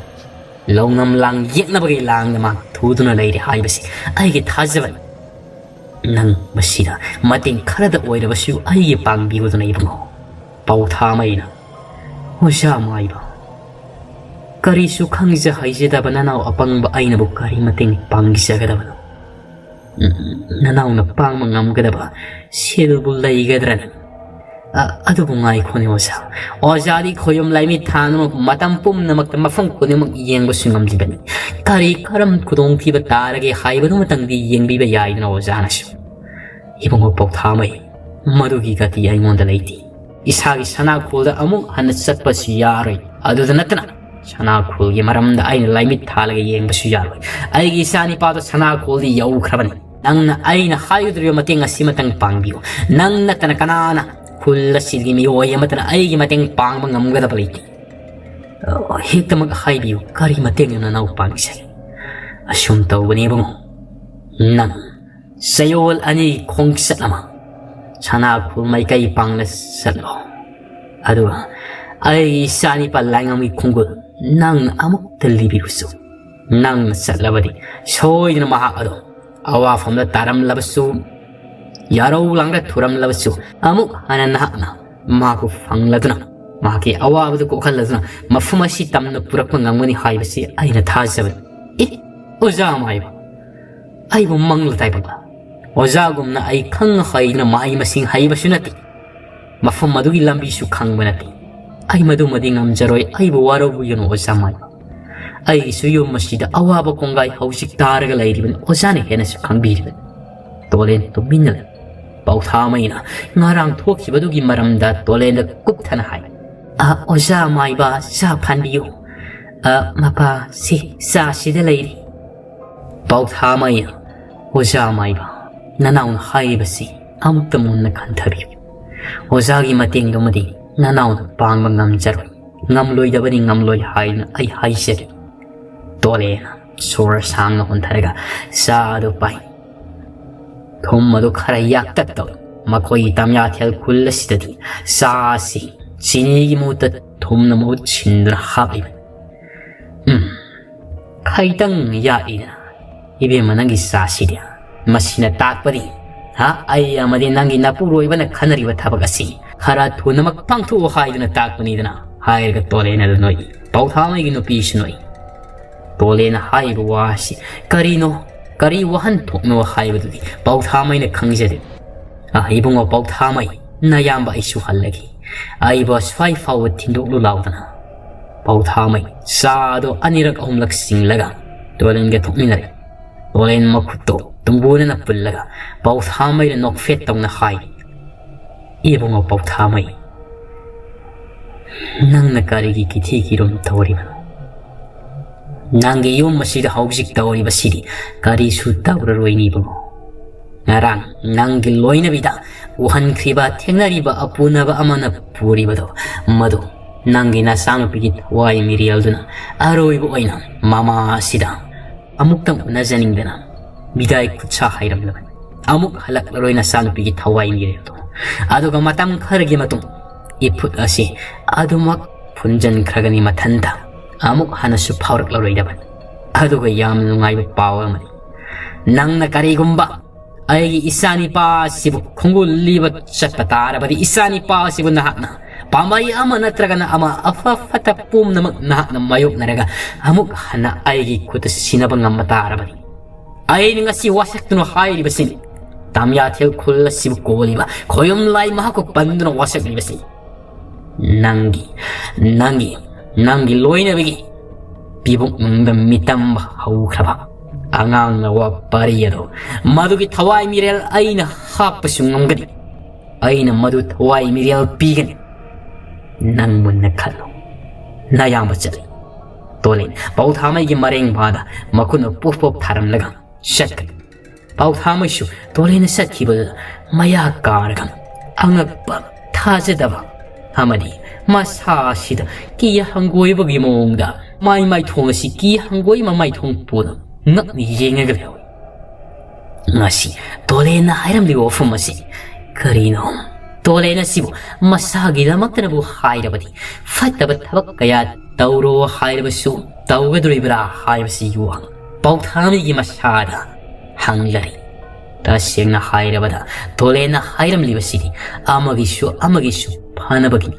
ꯂꯧꯅꯝ ꯂꯥꯡ ꯌꯦꯛꯅꯕꯒꯤ ꯂꯥꯡꯗ ꯃꯥ ꯊꯨꯗꯨꯅ ꯂꯩꯔꯦ ꯍꯥꯏꯕꯁꯤ ꯑꯩꯒꯤ ꯊꯥꯖꯕꯅꯤ꯫ ꯅꯪ ꯃꯁꯤꯗ ꯃꯇꯦꯡ ꯈꯔꯗ ꯑꯣꯏꯔꯕꯁꯨ ꯑꯩꯒꯤ ꯄꯥꯡꯕꯤꯌꯨꯗꯅ ꯏꯕꯨꯡꯉꯣ꯫" ꯄꯥꯎꯊꯥꯃꯩꯅ, "ꯑꯣꯖꯥ ꯃꯥꯏꯕ, ꯀꯔꯤꯁꯨ ꯈꯪꯖ ꯍꯩꯖꯗꯕ ꯅꯅꯥꯎ ꯑꯄꯪꯕ ꯑꯩꯅꯕꯨ ꯀꯔꯤ ꯃꯇꯦꯡ ꯄꯥꯡꯖꯒꯗꯕꯅꯣ? ꯎꯝ, ꯅꯅꯥꯎꯅ ꯄꯥꯡꯕ ꯉꯝꯒꯗꯕ ꯁꯦꯜꯕꯨ ꯂꯩꯒꯗ꯭ꯔꯅꯦ? ꯑ-, ꯑꯗꯨꯕꯨ ꯉꯥꯏꯈꯣꯅꯦ ꯑꯣꯖꯥ꯫ ꯑꯣꯖꯥꯗꯤ ꯈꯣꯌꯨꯝ ꯂꯥꯏꯃꯤꯠ ꯊꯥꯅꯃꯛ ꯃꯇꯝ ꯄꯨꯝꯅꯃꯛꯇ ꯃꯐꯝ ꯈꯨꯗꯤꯡꯃꯛ ꯌꯦꯡꯕꯁꯨ ꯉꯝꯂꯤꯕꯅꯤ꯫ ꯀꯔꯤ ꯀꯔꯝ ꯈꯨꯗꯣꯡꯊꯤꯕ ꯇꯥꯔꯒꯦ ꯍꯥꯏꯕꯗꯨꯃꯇꯪꯗꯤ ꯌꯦꯡꯕꯤꯕ ꯌꯥꯏꯗꯅ ꯑꯣꯖꯥꯅꯁꯨ꯫" "ꯏꯕꯨꯡꯉꯣ ꯄꯥꯎꯊꯥꯃꯩ, ꯃꯗꯨꯒꯤ ꯒꯇꯤ ꯑꯩꯉꯣꯟꯗ ꯂꯩꯇꯦ꯫ ꯏꯁꯥꯒꯤ ꯁꯅꯥꯈꯣꯜꯗ ꯑꯃꯨꯛ ꯍꯟꯅ ꯆꯠꯄꯁꯨ ꯌꯥꯔꯣꯏ꯫ ꯑꯗꯨꯗ ꯅꯠꯇꯅ ꯁꯅꯥꯈꯣꯜꯒꯤ ꯃꯔꯝꯗ ꯑꯩꯅ ꯂꯥꯏꯃꯤꯠ ꯊꯥꯜꯂꯒ ꯌꯦꯡꯕꯁꯨ ꯌꯥꯔꯣꯏ꯫ ꯑꯩꯒꯤ ꯏꯆꯥ ꯅꯤꯄꯥꯗꯣ ꯁꯅꯥꯈꯣꯜꯗꯤ ꯌꯧꯈ꯭ꯔꯕꯅꯤ꯫ ꯅꯪꯅ ꯑꯩꯅ ꯍꯥꯏꯒꯗꯧꯔꯤꯕ ꯃꯇꯦꯡ ꯑꯁꯤꯃꯇꯪ ꯄꯥꯡꯕꯤꯌꯨ꯫ ꯅꯪ ꯅꯠꯇꯅ ꯀꯅꯥꯅ ꯈꯨꯜ ꯑꯁꯤꯒꯤ ꯃꯤꯑꯣꯏ ꯑꯃꯠꯇꯅ ꯑꯩꯒꯤ ꯃꯇꯦꯡ ꯄꯥꯡꯕ ꯉꯝꯒꯗꯕ ꯂꯩꯇꯦ꯫ ꯑ, ꯍꯦꯛꯇꯃꯛ ꯍꯥꯏꯕꯤꯌꯨ, ꯀꯔꯤ ꯃꯇꯦꯡꯅꯣ ꯅꯅꯥꯎ ꯄꯥꯡꯒꯗꯕꯁꯦ?" "ꯑꯁꯨꯝ ꯇꯧꯕꯅꯤ ꯏꯕꯨꯡꯉꯣ, ꯅꯪ ꯆꯌꯣꯜ ꯑꯅꯤ ꯈꯣꯡꯆꯠ ꯑꯃ ꯁꯅꯥꯈꯣꯜ ꯃꯥꯏꯀꯩ ꯄꯥꯡꯅ ꯆꯠꯂꯣ꯫ ꯑꯗꯨꯒ ꯑꯩꯒꯤ ꯏꯆꯥꯅꯤꯄꯥ ꯂꯥꯏꯉꯝꯒꯤ ꯈꯣꯡꯒꯨꯜ ꯅꯪꯅ ꯑꯃꯨꯛꯇ ꯂꯤꯕꯤꯔꯨꯆꯣ꯫ ꯅꯪꯅ ꯆꯠꯂꯕꯗꯤ ꯁꯣꯏꯗꯅ ꯃꯍꯥꯛ ꯑꯗꯣ ꯑꯋꯥꯐꯝꯗ ꯇꯥꯔꯝꯂꯕꯁꯨ, ꯌꯥꯔꯧ ꯂꯥꯡꯗ ꯊꯨꯔꯝꯂꯕꯁꯨ, ꯑꯃꯨꯛ ꯍꯟꯅ ꯅꯍꯥꯛꯅ ꯃꯍꯥꯛꯄꯨ ꯐꯪꯂꯗꯨꯅ, ꯃꯍꯥꯛꯀꯤ ꯑꯋꯥꯕꯗꯨ ꯀꯣꯛꯍꯜꯂꯗꯨꯅ ꯃꯐꯝ ꯑꯁꯤ ꯇꯝꯅ ꯄꯨꯔꯛꯄ ꯉꯝꯒꯅꯤ ꯍꯥꯏꯕꯁꯤ ꯑꯩꯅ ꯊꯥꯖꯕꯅꯤ꯫" "ꯑꯦ, ꯑꯣꯖꯥ ꯃꯥꯏꯕ, ꯑꯩꯕꯨ ꯃꯪꯂ ꯇꯥꯏꯕꯪꯂ? ꯑꯣꯖꯥꯒꯨꯝꯅ ꯑꯩ ꯈꯪ ꯍꯩꯗꯅ ꯃꯍꯩ ꯃꯁꯤꯡ ꯍꯩꯕꯁꯨ ꯅꯠꯇꯦ꯫ ꯃꯐꯝ ꯑꯗꯨꯒꯤ ꯂꯝꯕꯤꯁꯨ ꯈꯪꯕ ꯅꯠꯇꯦ꯫ "ꯑꯩ ꯃꯗꯨꯃꯗꯤ ꯉꯝꯖꯔꯣꯏ, ꯑꯩꯕꯨ ꯋꯥꯔꯧꯕꯤꯒꯅꯨ ꯑꯣꯖꯥ ꯃꯥꯏꯕ꯫ ꯑꯩꯒꯤꯁꯨ ꯌꯨꯝ ꯑꯁꯤꯗ ꯑꯋꯥꯕ ꯀꯣꯡꯒꯥꯏ ꯍꯧꯖꯤꯛ ꯇꯥꯔꯒ ꯂꯩꯔꯤꯕꯅꯤ, ꯑꯣꯖꯥꯅ ꯍꯦꯟꯅꯁꯨ ꯈꯪꯕꯤꯔꯤꯕꯅꯤ꯫" ꯇꯣꯂꯦꯟ ꯇꯨꯃꯤꯟꯅ ꯂꯩ꯫ ꯄꯥꯎꯊꯥꯃꯩꯅ ꯉꯔꯥꯡ ꯊꯣꯛꯈꯤꯕꯗꯨꯒꯤ ꯃꯔꯝꯗ ꯇꯣꯂꯦꯟꯗ ꯀꯨꯞꯊꯅ ꯍꯥꯏ꯫ "ꯑ, ꯑꯣꯖꯥ ꯃꯥꯏꯕ, ꯆꯥ ꯐꯥꯟꯕꯤꯌꯨ꯫ ꯑ, ꯃꯄꯥ, ꯁꯤ ꯆꯥꯁꯤꯗ ꯂꯩꯔꯤ꯫" ꯄꯥꯎꯊꯥꯃꯩꯅ, "ꯑꯣꯖꯥ ꯃꯥꯏꯕ, ꯅꯅꯥꯎꯅ ꯍꯥꯏꯔꯤꯕꯁꯤ ꯑꯃꯨꯛꯇ ꯃꯨꯟꯅ ꯈꯟꯊꯕꯤꯌꯨ꯫ ꯑꯣꯖꯥꯒꯤ ꯃꯇꯦꯡꯗꯨꯃꯗꯤ ꯅꯅꯥꯎꯅ ꯄꯥꯡꯕ ꯉꯝꯖꯔꯣꯏ꯫ ꯉꯝꯂꯣꯏꯗꯕꯅꯤ, ꯉꯝꯂꯣꯏ ꯍꯥꯏꯅ ꯑꯩ ꯍꯥꯏꯖꯔꯤ꯫" ꯇꯣꯂꯦꯅ ꯁꯣꯔ ꯁꯥꯡꯅ ꯍꯣꯟꯊꯔꯒ ꯆꯥ ꯑꯗꯨ ꯄꯥꯏ꯫ ꯊꯨꯝ ꯑꯗꯨ ꯈꯔ ꯌꯥꯛꯇꯛ ꯇꯧꯏ꯫ ꯃꯈꯣꯏꯒꯤ ꯇꯝꯌꯥꯊꯦꯜ ꯈꯨꯜ ꯑꯁꯤꯗꯗꯤ ꯆꯥ ꯑꯁꯤ ꯆꯤꯅꯤꯒꯤ ꯃꯍꯨꯠꯇ ꯊꯨꯝꯅ ꯃꯍꯨꯠ ꯁꯤꯟꯗꯨꯅ ꯍꯥꯞꯂꯤꯕꯅꯤ꯫ "ꯎꯝ, ꯈꯩꯇꯪ ꯌꯥꯛꯏꯗꯅ, ꯏꯕꯦꯝꯃ, ꯅꯪꯒꯤ ꯆꯥꯁꯤꯗꯤ꯫ ꯃꯁꯤꯅ ꯇꯥꯛꯄꯗꯤ, ꯍꯥ, ꯑꯩ ꯑꯃꯗꯤ ꯅꯪꯒꯤ ꯅꯄꯨꯔꯣꯏꯕꯅ ꯈꯟꯅꯔꯤꯕ ꯊꯕꯛ ꯑꯁꯤ ꯈꯔ ꯊꯨꯅꯃꯛ ꯄꯥꯡꯊꯣꯛꯎ ꯍꯥꯏꯗꯨꯅ ꯇꯥꯛꯄꯅꯤꯗꯅ," ꯍꯥꯏꯔꯒ ꯇꯣꯂꯦꯟ ꯑꯗꯨ ꯅꯣꯛꯏ꯫ ꯄꯥꯎꯊꯥꯃꯩꯒꯤ ꯅꯨꯄꯤꯁꯨ ꯅꯣꯛꯏ꯫ ꯇꯣꯂꯦꯟꯅ ꯍꯥꯏꯔꯤꯕ ꯋꯥ ꯑꯁꯤ ꯀꯔꯤꯅꯣ, ꯀꯔꯤ ꯋꯥꯍꯟꯊꯣꯛꯅꯣ ꯍꯥꯏꯕꯗꯨꯗꯤ ꯄꯥꯎꯊꯥꯃꯩꯅ ꯈꯪꯖꯔꯤ꯫ "ꯑ, ꯏꯕꯨꯡꯉꯣ ꯄꯥꯎꯊꯥꯃꯩ, ꯅꯌꯥꯝꯕ ꯑꯩꯁꯨ ꯍꯜꯂꯒꯦ꯫ ꯑꯩꯕꯨ ꯑꯁ꯭ꯋꯥꯏ ꯐꯥꯎꯕ ꯊꯤꯟꯗꯣꯛꯂꯨ ꯂꯥꯎꯗꯅ꯫" ꯄꯥꯎꯊꯥꯃꯩ ꯆꯥ ꯑꯗꯨ ꯑꯅꯤꯔꯛ ꯑꯍꯨꯝꯂꯛ ꯁꯤꯡꯂꯒ ꯇꯣꯂꯦꯟꯒ ꯊꯣꯛꯃꯤꯟꯅꯔꯦ꯫ ꯇꯣꯂꯦꯟ ꯃꯈꯨꯠꯇꯣ ꯇꯨꯡꯒꯣꯟꯅꯅ ꯄꯨꯜꯂꯒ ꯄꯥꯎꯊꯥꯃꯩꯗ ꯅꯣꯛꯐꯦꯠ ꯇꯧꯅ ꯍꯥꯏ, "ꯏꯕꯨꯡꯉꯣ ꯄꯥꯎꯊꯥꯃꯩ, ꯅꯪꯅ ꯀꯔꯤꯒꯤ ꯀꯤꯊꯤ ꯀꯤꯔꯨꯝ ꯇꯧꯔꯤꯕꯅꯣ? ꯅꯪꯒꯤ ꯌꯨꯝ ꯑꯁꯤꯗ ꯍꯧꯖꯤꯛ ꯇꯧꯔꯤꯕꯁꯤꯗꯤ ꯀꯔꯤꯁꯨ ꯇꯧꯔꯔꯣꯏꯅꯤ ꯏꯕꯨꯡꯉꯣ꯫ ꯉꯔꯥꯡ ꯅꯪꯒꯤ ꯂꯣꯏꯅꯕꯤꯗ ꯎꯍꯟꯈ꯭ꯔꯤꯕ, ꯊꯦꯡꯅꯔꯤꯕ ꯑꯄꯨꯅꯕ ꯑꯃꯅ ꯄꯨꯔꯤꯕꯗꯣ, ꯃꯗꯨ ꯅꯪꯒꯤ ꯅꯆꯥꯅꯨꯄꯤꯒꯤ ꯊꯋꯥꯏ ꯃꯤꯔꯦꯜꯗꯨꯅ ꯑꯔꯣꯏꯕ ꯑꯣꯏꯅ ꯃꯃꯥ ꯑꯁꯤꯗ ꯑꯃꯨꯛꯇꯪ ꯎꯅꯖꯅꯤꯡꯗꯅ ꯕꯤꯗꯥꯏ ꯈꯨꯠꯁꯥ ꯍꯩꯔꯝꯂꯕꯅꯤ꯫ ꯑꯃꯨꯛ ꯍꯜꯂꯛꯂꯔꯣꯏ ꯅꯆꯥꯅꯨꯄꯤꯒꯤ ꯊꯋꯥꯏ ꯃꯤꯔꯦꯜꯗꯣ꯫ ꯑꯗꯨꯒ ꯃꯇꯝ ꯈꯔꯒꯤ ꯃꯇꯨꯡ ꯏꯐꯨꯠ ꯑꯁꯤ ꯑꯗꯨꯃꯛ ꯐꯨꯟꯖꯟꯈ꯭ꯔꯒꯅꯤ ꯃꯊꯟꯇ꯫ ꯑꯃꯨꯛ ꯍꯟꯅꯁꯨ ꯐꯥꯎꯔꯛꯂꯔꯣꯏꯗꯕꯅꯤ꯫ ꯑꯗꯨꯒ ꯌꯥꯝꯅ ꯅꯨꯡꯉꯥꯏꯕ ꯄꯥꯎ ꯑꯃꯗꯤ, ꯅꯪꯅ ꯀꯔꯤꯒꯨꯝꯕ ꯑꯩꯒꯤ ꯏꯆꯥꯅꯤꯄꯥ ꯑꯁꯤꯕꯨ ꯈꯣꯡꯒꯨꯜ ꯂꯤꯕ ꯆꯠꯄ ꯇꯥꯔꯕꯗꯤ, ꯏꯆꯥꯅꯤꯄꯥ ꯑꯁꯤꯕꯨ ꯅꯍꯥꯛꯅ ꯄꯥꯝꯕꯩ ꯑꯃ ꯅꯠꯇ꯭ꯔꯒꯅ ꯑꯃ, ꯑꯐ ꯐꯠꯇ ꯄꯨꯝꯅꯃꯛ ꯅꯍꯥꯛꯅ ꯃꯥꯌꯣꯛꯅꯔꯒ ꯑꯃꯨꯛ ꯍꯟꯅ ꯑꯩꯒꯤ ꯈꯨꯠꯇ ꯁꯤꯟꯅꯕ ꯉꯝꯕ ꯇꯥꯔꯕꯗꯤ꯫ ꯑꯩꯅ ꯉꯁꯤ ꯋꯥꯁꯛꯇꯨꯅ ꯍꯥꯏꯔꯤꯕꯁꯤꯅꯤ꯫ ꯇꯥꯃꯤꯌꯥꯊꯦꯜ ꯈꯨꯜ ꯑꯁꯤꯕꯨ ꯀꯣꯜꯂꯤꯕ ꯈꯣꯌꯨꯝ ꯂꯥꯏ ꯃꯍꯥꯛꯄꯨ ꯄꯟꯗꯨꯅ ꯋꯥꯁꯛꯂꯤꯕꯁꯤ꯫ ꯅꯪꯒꯤ, ꯅꯪꯒꯤ, ꯅꯪꯒꯤ ꯂꯣꯏꯅꯕꯤꯒꯤ ꯄꯤꯕꯨꯛ ꯅꯨꯡꯗ ꯃꯤꯇꯝꯕ ꯍꯧꯈ꯭ꯔꯕ ꯑꯉꯥꯡ ꯅꯋꯥ ꯄꯥꯔꯤ ꯑꯗꯣ, ꯃꯗꯨꯒꯤ ꯊꯋꯥꯏ ꯃꯤꯔꯦꯜ ꯑꯩꯅ ꯍꯥꯞꯄꯁꯨ ꯉꯝꯒꯅꯤ꯫ ꯑꯩꯅ ꯃꯗꯨ ꯊꯋꯥꯏ ꯃꯤꯔꯦꯜ ꯄꯤꯒꯅꯤ꯫ ꯅꯪ ꯃꯨꯟꯅ ꯈꯜꯂꯨ꯫ ꯅꯌꯥꯝꯕ ꯆꯠꯂꯤ꯫ ꯇꯣꯂꯦꯟ ꯄꯥꯎꯊꯥꯃꯩꯒꯤ ꯃꯔꯦꯡ ꯃꯥꯗ ꯃꯈꯨꯠꯅ ꯄꯣꯞ ꯄꯣꯞ ꯊꯥꯔꯝꯂꯒ ꯆꯠꯈ꯭ꯔꯦ꯫ ꯄꯥꯎꯊꯥꯃꯩꯁꯨ ꯇꯣꯂꯦꯟꯅ ꯆꯠꯈꯤꯕꯗꯨꯗ ꯃꯌꯥ ꯀꯥꯔꯒ ꯑꯉꯛꯄ, ꯊꯥꯖꯗꯕ ꯑꯃꯗꯤ ꯃꯁꯥ ꯑꯁꯤꯗ ꯀꯤ ꯍꯪꯒꯣꯏꯕꯒꯤ ꯃꯑꯣꯡꯗ ꯃꯥꯏ ꯃꯥꯏꯊꯣꯡ ꯑꯁꯤ ꯀꯤ ꯍꯪꯒꯣꯏ ꯃꯃꯥꯏꯊꯣꯡ ꯄꯣꯗ ꯉꯛꯅ ꯌꯦꯡꯉꯒ ꯂꯩꯍꯧꯏ꯫ ꯉꯁꯤ ꯇꯣꯂꯦꯟꯅ ꯍꯥꯏꯔꯝꯂꯤꯕ ꯋꯥꯐꯝ ꯑꯁꯤ ꯀꯔꯤꯅꯣ? ꯇꯣꯂꯦꯟ ꯑꯁꯤꯕꯨ ꯃꯁꯥꯒꯤꯗꯃꯛꯇꯅꯕꯨ ꯍꯥꯏꯔꯕꯗꯤ, ꯐꯠꯇꯕ ꯊꯕꯛ ꯀꯌꯥ ꯇꯧꯔꯣ ꯍꯥꯏꯔꯕꯁꯨ ꯇꯧꯒꯗꯧꯔꯤꯕ꯭ꯔꯥ ꯍꯥꯏꯕꯁꯤ ꯌꯨꯍꯪ ꯄꯥꯎꯊꯥꯃꯤꯒꯤ ꯃꯁꯥꯗ ꯍꯪꯂꯔꯤ꯫ ꯇꯁꯦꯡꯅ ꯍꯥꯏꯔꯕꯗ, ꯇꯣꯂꯦꯟꯅ ꯍꯥꯏꯔꯝꯂꯤꯕꯁꯤꯗꯤ ꯑꯃꯒꯤꯁꯨ ꯑꯃꯒꯤꯁꯨ ꯐꯅꯕꯒꯤꯅꯤ꯫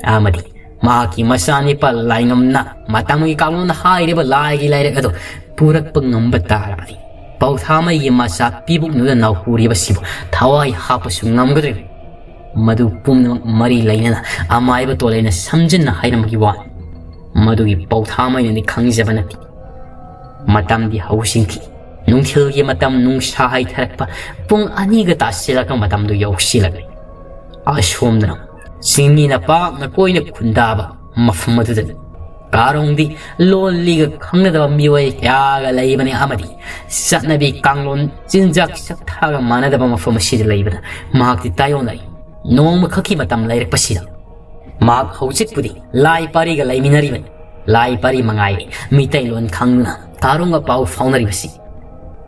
ꯑꯃꯗꯤ ꯃꯍꯥꯛꯀꯤ ꯃꯆꯥꯅꯤꯄꯥ ꯂꯥꯏꯉꯝꯅ ꯃꯇꯝꯒꯤ ꯀꯥꯡꯂꯣꯟꯅ ꯍꯥꯏꯔꯤꯕ ꯂꯥꯏꯒꯤ ꯂꯥꯏꯔꯤꯛ ꯑꯗꯨ ꯄꯨꯔꯛꯄ ꯉꯝꯕ ꯇꯥꯔꯕꯗꯤ, ꯄꯥꯎꯊꯥꯃꯩꯒꯤ ꯃꯆꯥ ꯄꯤꯕꯨꯛꯅꯨꯗ ꯅꯥꯎꯍꯨꯔꯤꯕꯁꯤꯕꯨ ꯊꯋꯥꯏ ꯍꯥꯞꯄꯁꯨ ꯉꯝꯒꯗ꯭ꯔꯤꯕꯅꯤ꯫ ꯃꯗꯨ ꯄꯨꯝꯅꯃꯛ ꯃꯔꯤ ꯂꯩꯅꯅ ꯑꯃꯥꯏꯕ ꯇꯣꯂꯦꯟꯅ ꯁꯝꯖꯤꯟꯅ ꯍꯥꯏꯔꯝꯕꯒꯤ ꯋꯥꯅꯤ꯫ ꯃꯗꯨꯒꯤ ꯄꯥꯎꯊꯥꯃꯩꯅꯗꯤ ꯈꯪꯖꯕ ꯅꯠꯇꯦ꯫ ꯃꯇꯝꯗꯤ ꯍꯧꯁꯤꯟꯈꯤ꯫ ꯅꯨꯡꯊꯤꯜꯒꯤ ꯃꯇꯝ, ꯅꯨꯡꯁꯥ ꯍꯩꯊꯔꯛꯄ, ꯄꯨꯡ ꯑꯅꯤꯒ ꯇꯥꯁꯤꯜꯂꯛꯄ ꯃꯇꯝꯗꯨ ꯌꯧꯁꯤꯜꯂꯛꯂꯦ꯫ ꯑꯁꯣꯝꯗꯅ ꯆꯤꯡꯃꯤꯅ ꯄꯥꯛꯅ ꯀꯣꯏꯅ ꯈꯨꯟꯗꯥꯕ ꯃꯐꯝ ꯑꯗꯨꯗꯅꯤ꯫ ꯀꯥꯔꯣꯡꯗꯤ ꯂꯣꯜꯂꯤꯒ ꯈꯪꯅꯗꯕ ꯃꯤꯑꯣꯏ ꯀꯌꯥꯒ ꯂꯩꯕꯅꯤ ꯑꯃꯗꯤ ꯆꯠꯅꯕꯤ, ꯀꯥꯡꯂꯣꯟ, ꯆꯤꯟꯖꯥꯛ ꯆꯥꯛꯊꯥꯒ ꯃꯥꯟꯅꯗꯕ ꯃꯐꯝ ꯑꯁꯤꯗ ꯂꯩꯕꯗ ꯃꯍꯥꯛꯇꯤ ꯇꯥꯏꯑꯣꯟꯅꯔꯤ꯫ ꯅꯣꯡꯃꯈꯛꯀꯤ ꯃꯇꯝ ꯂꯩꯔꯛꯄꯁꯤꯗ ꯃꯍꯥꯛ ꯍꯧꯖꯤꯛꯄꯨꯗꯤ ꯂꯥꯏ ꯄꯥꯔꯤꯒ ꯂꯩꯃꯤꯟꯅꯔꯤꯕꯅꯤ꯫ ꯂꯥꯏ ꯄꯥꯔꯤ ꯃꯉꯥꯏꯔꯦ ꯃꯤꯇꯩꯂꯣꯟ ꯈꯪꯗꯨꯅ ꯀꯥꯔꯣꯡꯒ ꯄꯥꯎ ꯐꯥꯎꯅꯔꯤꯕꯁꯤ꯫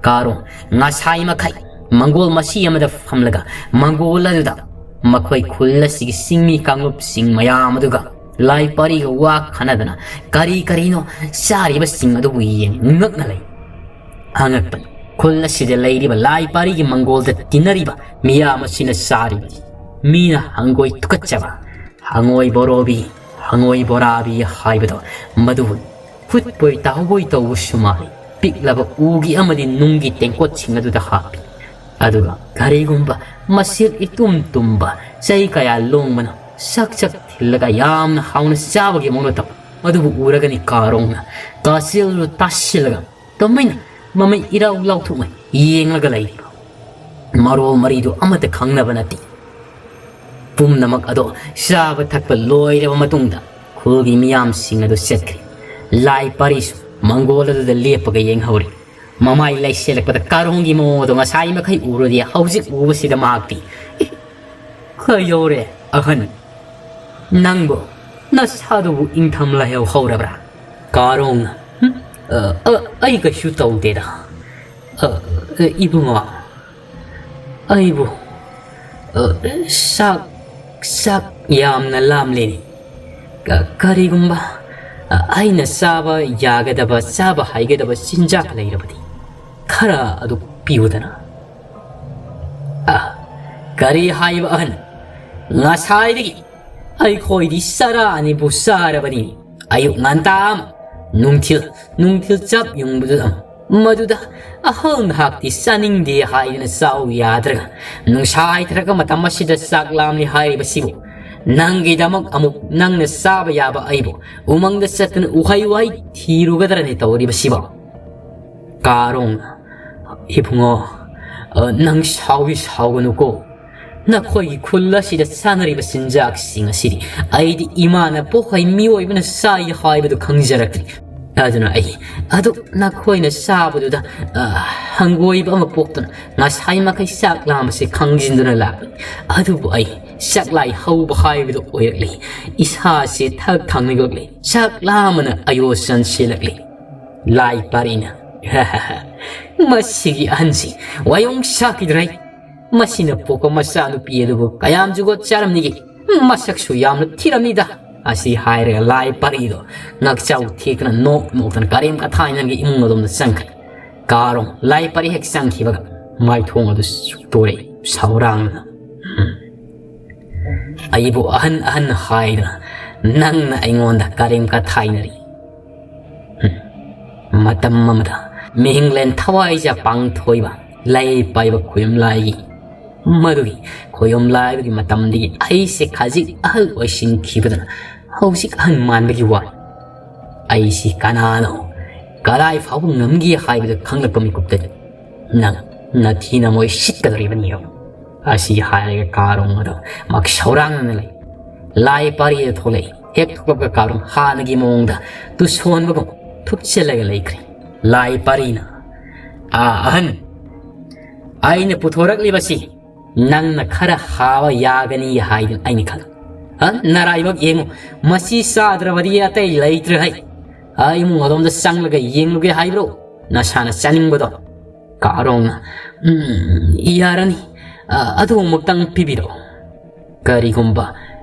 ꯀꯥꯔꯣꯡ ꯉꯁꯥꯏ ꯃꯈꯩ ꯃꯪꯒꯣꯜ ꯃꯁꯤ ꯑꯃꯗ ꯐꯝꯂꯒ ꯃꯪꯒꯣꯜ ꯑꯗꯨꯗ ꯃꯈꯣꯏ ꯈꯨꯜ ꯑꯁꯤꯒꯤ ꯆꯤꯡꯃꯤ ꯀꯥꯡꯂꯨꯞꯁꯤꯡ ꯃꯌꯥꯝ ꯑꯗꯨꯒ ꯂꯥꯏ ꯄꯥꯔꯤꯒ ꯋꯥ ꯈꯟꯅꯗꯅ ꯀꯔꯤ ꯀꯔꯤꯅꯣ ꯆꯥꯔꯤꯕꯁꯤꯡ ꯑꯗꯨꯕꯨ ꯌꯦꯡ ꯉꯛꯅ ꯂꯩ꯫ ꯑꯉꯛꯄꯅꯤ, ꯈꯨꯜ ꯑꯁꯤꯗ ꯂꯩꯔꯤꯕ ꯂꯥꯏ ꯄꯥꯔꯤꯒꯤ ꯃꯪꯒꯣꯜꯗ ꯇꯤꯟꯅꯔꯤꯕ ꯃꯤꯌꯥꯝ ꯑꯁꯤꯅ ꯆꯥꯔꯤꯕꯗꯤ ꯃꯤꯅ ꯍꯪꯒꯣꯏ ꯇꯨꯀꯠꯆꯕ, ꯍꯪꯉꯣꯏ ꯕꯣꯔꯣꯕꯤ, ꯍꯪꯉꯣꯏ ꯕꯣꯔꯥꯕꯤ ꯍꯥꯏꯕꯗꯣ ꯃꯗꯨꯕꯨ꯫ ꯈꯨꯠꯄꯣꯏ ꯇꯥꯍꯧꯕꯣꯏ ꯇꯧꯕꯁꯨ ꯃꯥꯜꯂꯤ꯫ ꯄꯤꯛꯂꯕ ꯎꯒꯤ ꯑꯃꯗꯤ ꯅꯨꯡꯒꯤ ꯇꯦꯡꯀꯣꯠꯁꯤꯡ ꯑꯗꯨꯗ ꯍꯥꯞꯄꯤ꯫ ꯑꯗꯨꯒ ꯀꯔꯤꯒꯨꯝꯕ ꯃꯁꯦꯜ ꯏꯇꯨꯝ ꯇꯨꯝꯕ ꯆꯩ ꯀꯌꯥ ꯂꯣꯡꯕꯅ ꯆꯥꯛ ꯆꯥꯛ ꯊꯤꯜꯂꯒ ꯌꯥꯝꯅ ꯍꯥꯎꯅ ꯆꯥꯕꯒꯤ ꯃꯑꯣꯡꯗ ꯇꯧ꯫ ꯃꯗꯨꯕꯨ ꯎꯔꯒꯅꯤ ꯀꯥꯔꯣꯡꯅ ꯀꯥꯆꯤꯜꯗꯨ ꯇꯥꯁꯤꯜꯂꯒ ꯇꯨꯃꯤꯟꯅ ꯃꯃꯩ ꯏꯔꯥꯎ ꯂꯥꯎꯊꯣꯛꯅ ꯌꯦꯡꯂꯒ ꯂꯩꯔꯤꯕ꯫ ꯃꯔꯣꯜ ꯃꯔꯤꯗꯨ ꯑꯃꯠꯇ ꯈꯪꯅꯕ ꯅꯠꯇꯦ꯫ ꯄꯨꯝꯅꯃꯛ ꯑꯗꯣ ꯆꯥꯕ ꯊꯛꯄ ꯂꯣꯏꯔꯕ ꯃꯇꯨꯡꯗ ꯈꯨꯜꯒꯤ ꯃꯤꯌꯥꯝꯁꯤꯡ ꯑꯗꯨ ꯆꯠꯈ꯭ꯔꯦ꯫ ꯂꯥꯏ ꯄꯥꯔꯤꯁꯨ ꯃꯪꯒꯣꯜ ꯑꯗꯨꯗ ꯂꯦꯞꯄꯒ ꯌꯦꯡꯍꯧꯔꯤ꯫ ꯃꯃꯥꯏ ꯂꯩꯁꯤꯜꯂꯛꯄꯗ ꯀꯥꯔꯣꯡꯒꯤ ꯃꯑꯣꯡ ꯑꯗꯣ ꯉꯁꯥꯏ ꯃꯈꯩ ꯎꯔꯨꯗꯦ꯫ ꯍꯧꯖꯤꯛ ꯎꯕꯁꯤꯗ ꯃꯍꯥꯛꯇꯤ, "ꯑꯦ, ꯀꯩꯗꯧꯔꯦ ꯑꯍꯟ? ꯅꯪꯕꯨ ꯅꯁꯥꯗꯨꯕꯨ ꯏꯪꯊꯝ ꯂꯩꯍꯧ ꯍꯧꯔꯕ꯭ꯔꯥ?" ꯀꯥꯔꯣꯡꯅ, "ꯍꯨꯝ? ꯑ, ꯑ, ꯑꯩ ꯀꯩꯁꯨ ꯇꯧꯗꯦꯗ꯫ ꯑ, ꯑ, ꯏꯕꯨꯡꯉꯣ, ꯑꯩꯕꯨ, ꯑ, ꯆꯥꯛ, ꯆꯥꯛ ꯌꯥꯝꯅ ꯂꯥꯝꯂꯦꯅꯦ꯫ ꯀ-, ꯀꯔꯤꯒꯨꯝꯕ, ꯑ, ꯑꯩꯅ ꯆꯥꯕ ꯌꯥꯒꯗꯕ, ꯆꯥꯕ ꯍꯩꯒꯗꯕ ꯆꯤꯟꯖꯥꯛ ꯂꯩꯔꯕꯗꯤ ꯈꯔ ꯑꯗꯨ ꯄꯤꯌꯨꯗꯅ꯫" "ꯑ, ꯀꯔꯤ ꯍꯥꯏꯕ ꯑꯍꯟ? ꯉꯁꯥꯏꯗꯒꯤ ꯑꯩꯈꯣꯏꯗꯤ ꯆꯔꯥ ꯑꯅꯤꯕꯨ ꯆꯥꯔꯕꯅꯤ꯫ ꯑꯌꯨꯛ ꯉꯟꯇꯥ ꯑꯃ, ꯅꯨꯡꯊꯤꯜ, ꯅꯨꯡꯊꯤꯜ ꯆꯞ ꯌꯨꯡꯕꯗꯨꯗ ꯑꯃ꯫ ꯃꯗꯨꯗ ꯑꯍꯜ ꯅꯍꯥꯛꯇꯤ ꯆꯥꯅꯤꯡꯗꯦ ꯍꯥꯏꯗꯨꯅ ꯆꯥꯎ ꯌꯥꯗ꯭ꯔꯒ, ꯅꯨꯡꯁꯥ ꯍꯥꯏꯊꯔꯛꯄ ꯃꯇꯝ ꯑꯁꯤꯗ ꯆꯥꯛ ꯂꯥꯝꯂꯤ ꯍꯥꯏꯔꯤꯕꯁꯤꯕꯨ? ꯅꯪꯒꯤꯗꯃꯛ ꯑꯃꯨꯛ ꯅꯪꯅ ꯆꯥꯕ ꯌꯥꯕ ꯑꯩꯕꯨ ꯎꯃꯪꯗ ꯆꯠꯇꯨꯅ ꯎꯍꯩ ꯋꯥꯍꯩ ꯊꯤꯔꯨꯒꯗ꯭ꯔꯅꯦ ꯇꯧꯔꯤꯕꯁꯤꯕꯣ?" ꯀꯥꯔꯣꯡꯅ, "ꯏꯕꯨꯡꯉꯣ, ꯑ, ꯅꯪ ꯁꯥꯎꯏ ꯁꯥꯎꯒꯅꯨꯀꯣ꯫ ꯅꯈꯣꯏꯒꯤ ꯈꯨꯜ ꯑꯁꯤꯗ ꯆꯥꯅꯔꯤꯕ ꯆꯤꯟꯖꯥꯛꯁꯤꯡ ꯑꯁꯤꯗꯤ ꯑꯩꯗꯤ ꯏꯃꯥꯅ ꯄꯣꯛꯈꯩ ꯃꯤꯑꯣꯏꯕꯅ ꯆꯥꯏ ꯍꯥꯏꯕꯗꯨ ꯈꯪꯖꯔꯛꯇ꯭ꯔꯤ꯫ ꯑꯗꯨꯅ ꯑꯩ ꯑꯗꯨ ꯅꯈꯣꯏꯅ ꯆꯥꯕꯗꯨꯗ, ꯑ, ꯍꯪꯒꯣꯏꯕ ꯑꯃ ꯄꯣꯛꯇꯨꯅ ꯉꯁꯥꯏ ꯃꯈꯩ ꯆꯥꯛ ꯂꯥꯝꯕꯁꯤ ꯈꯪꯖꯤꯟꯗꯨꯅ ꯂꯥꯛꯄꯅꯤ꯫ ꯑꯗꯨꯕꯨ ꯑꯩ ꯆꯥꯛꯂꯥꯏ ꯍꯧꯕ ꯍꯥꯏꯕꯗꯨ ꯑꯣꯏꯔꯛꯂꯤ꯫ ꯏꯁꯥꯁꯦ ꯊꯛ ꯊꯪꯅꯤꯡꯂꯛꯂꯤ꯫ ꯆꯥꯛ ꯂꯥꯝꯕꯅ ꯑꯌꯣ ꯆꯟꯁꯤꯜꯂꯛꯂꯤ꯫" ꯂꯥꯏ ꯄꯥꯔꯤꯅ, "ꯃꯁꯤꯒꯤ ꯑꯍꯟꯁꯤ ꯋꯥꯌꯣꯡ ꯁꯥꯈꯤꯗ꯭ꯔꯦ꯫ ꯃꯁꯤꯅ ꯄꯣꯛꯄ ꯃꯆꯥꯅꯨꯄꯤ ꯑꯗꯨꯕꯨ ꯀꯌꯥꯝ ꯖꯨꯒꯣꯠ ꯆꯥꯔꯝꯅꯤꯒꯦ? ꯃꯁꯛꯁꯨ ꯌꯥꯝꯅ ꯊꯤꯔꯝꯅꯤꯗ꯫" ꯑꯁꯤ ꯍꯥꯏꯔꯒ ꯂꯥꯏ ꯄꯥꯔꯤꯗꯣ ꯉꯛꯆꯥꯎ ꯊꯦꯛꯇꯅ ꯅꯣꯛ ꯅꯣꯛꯇꯅ ꯀꯔꯦꯝ ꯀꯊꯥꯏꯅꯒꯤ ꯏꯃꯨꯡ ꯑꯗꯣꯝꯗ ꯆꯪꯈ꯭ꯔꯦ꯫ ꯀꯥꯔꯣꯡ ꯂꯥꯏ ꯄꯥꯔꯤ ꯍꯦꯛ ꯆꯪꯈꯤꯕꯒ ꯃꯥꯏꯊꯣꯡ ꯑꯗꯨ ꯁꯨꯛꯇꯣꯔꯛꯏ ꯁꯥꯎꯔꯥꯡꯗꯅ꯫ "ꯎꯝ꯫ ꯑꯩꯕꯨ ꯑꯍꯟ ꯑꯍꯟ ꯍꯥꯏꯗꯨꯅ ꯅꯪꯅ ꯑꯩꯉꯣꯟꯗ ꯀꯔꯦꯝ ꯀꯊꯥꯏꯅꯔꯤ꯫ ꯎꯝ꯫ ꯃꯇꯝ ꯑꯃꯗ ꯃꯤꯍꯤꯡꯂꯦꯟ ꯊꯋꯥꯏꯖ ꯄꯥꯡꯊꯣꯏꯕ ꯂꯩ ꯄꯥꯏꯕ ꯈꯨꯌꯨꯝꯂꯥꯏꯒꯤ ꯃꯗꯨꯒꯤ ꯈꯣꯌꯨꯝ ꯂꯥꯏꯕꯒꯤ ꯃꯇꯝꯗꯒꯤ ꯑꯩꯁꯦ ꯈꯖꯤꯛ ꯑꯍꯜ ꯑꯣꯏꯁꯤꯟꯈꯤꯕꯗꯨꯅ ꯍꯧꯖꯤꯛ ꯑꯍꯟ ꯃꯥꯟꯕꯒꯤ ꯋꯥꯅꯤ꯫ ꯑꯩꯁꯤ ꯀꯅꯥꯅꯣ, ꯀꯗꯥꯏ ꯐꯥꯎꯕ ꯉꯝꯒꯦ ꯍꯥꯏꯕꯗꯨ ꯈꯪꯂꯛꯄ ꯃꯤꯀꯨꯞꯇꯗꯤ ꯅꯪ ꯅꯊꯤ ꯅꯃꯣꯏ ꯁꯤꯠꯀꯗꯧꯔꯤꯕꯅꯤ꯫ ꯑꯁꯤ ꯍꯥꯏꯔꯒ ꯀꯥꯔꯣꯡ ꯑꯗꯣ ꯃꯛ ꯁꯧꯔꯥꯡꯅꯅ ꯂꯩ꯫ ꯂꯥꯏ ꯄꯥꯔꯤꯗ ꯊꯣꯛꯂꯛꯏ꯫ ꯍꯦꯛ ꯊꯣꯛꯂꯛꯄ ꯀꯥꯔꯣꯡ ꯍꯥꯟꯅꯒꯤ ꯃꯑꯣꯡꯗ ꯇꯨꯁꯣꯟꯕꯒꯨꯝ ꯊꯨꯞꯆꯜꯂꯒ ꯂꯩꯈ꯭ꯔꯦ꯫ ꯂꯥꯏ ꯄꯥꯔꯤꯅ, "ꯑꯥ, ꯑꯍꯟ, ꯑꯩꯅ ꯄꯨꯊꯣꯔꯛꯂꯤꯕꯁꯤ ꯅꯪꯅ ꯈꯔ ꯍꯥꯕ ꯌꯥꯒꯅꯤ ꯍꯥꯏꯗꯨꯅ ꯑꯩꯅ ꯈꯜꯂꯤ꯫ ꯑ, ꯅꯔꯥꯏꯕꯛ ꯌꯦꯡꯉꯨ, ꯃꯁꯤ ꯆꯥꯗ꯭ꯔꯕꯗꯤ ꯑꯇꯩ ꯂꯩꯇ꯭ꯔꯦ ꯍꯩ꯫ ꯑ, ꯏꯃꯨꯡ ꯑꯗꯣꯝꯗ ꯆꯪꯂꯒ ꯌꯦꯡꯂꯨꯒꯦ ꯍꯥꯏꯕ꯭ꯔꯣ? ꯅꯁꯥꯅ ꯆꯥꯅꯤꯡꯕꯗꯣ?" ꯀꯥꯔꯣꯡꯅ, "ꯎꯝ, ꯌꯥꯔꯅꯤ꯫ ꯑ, ꯑꯗꯨꯃꯛꯇꯪ ꯄꯤꯕꯤꯔꯛꯑꯣ꯫" ꯀꯔꯤꯒꯨꯝꯕ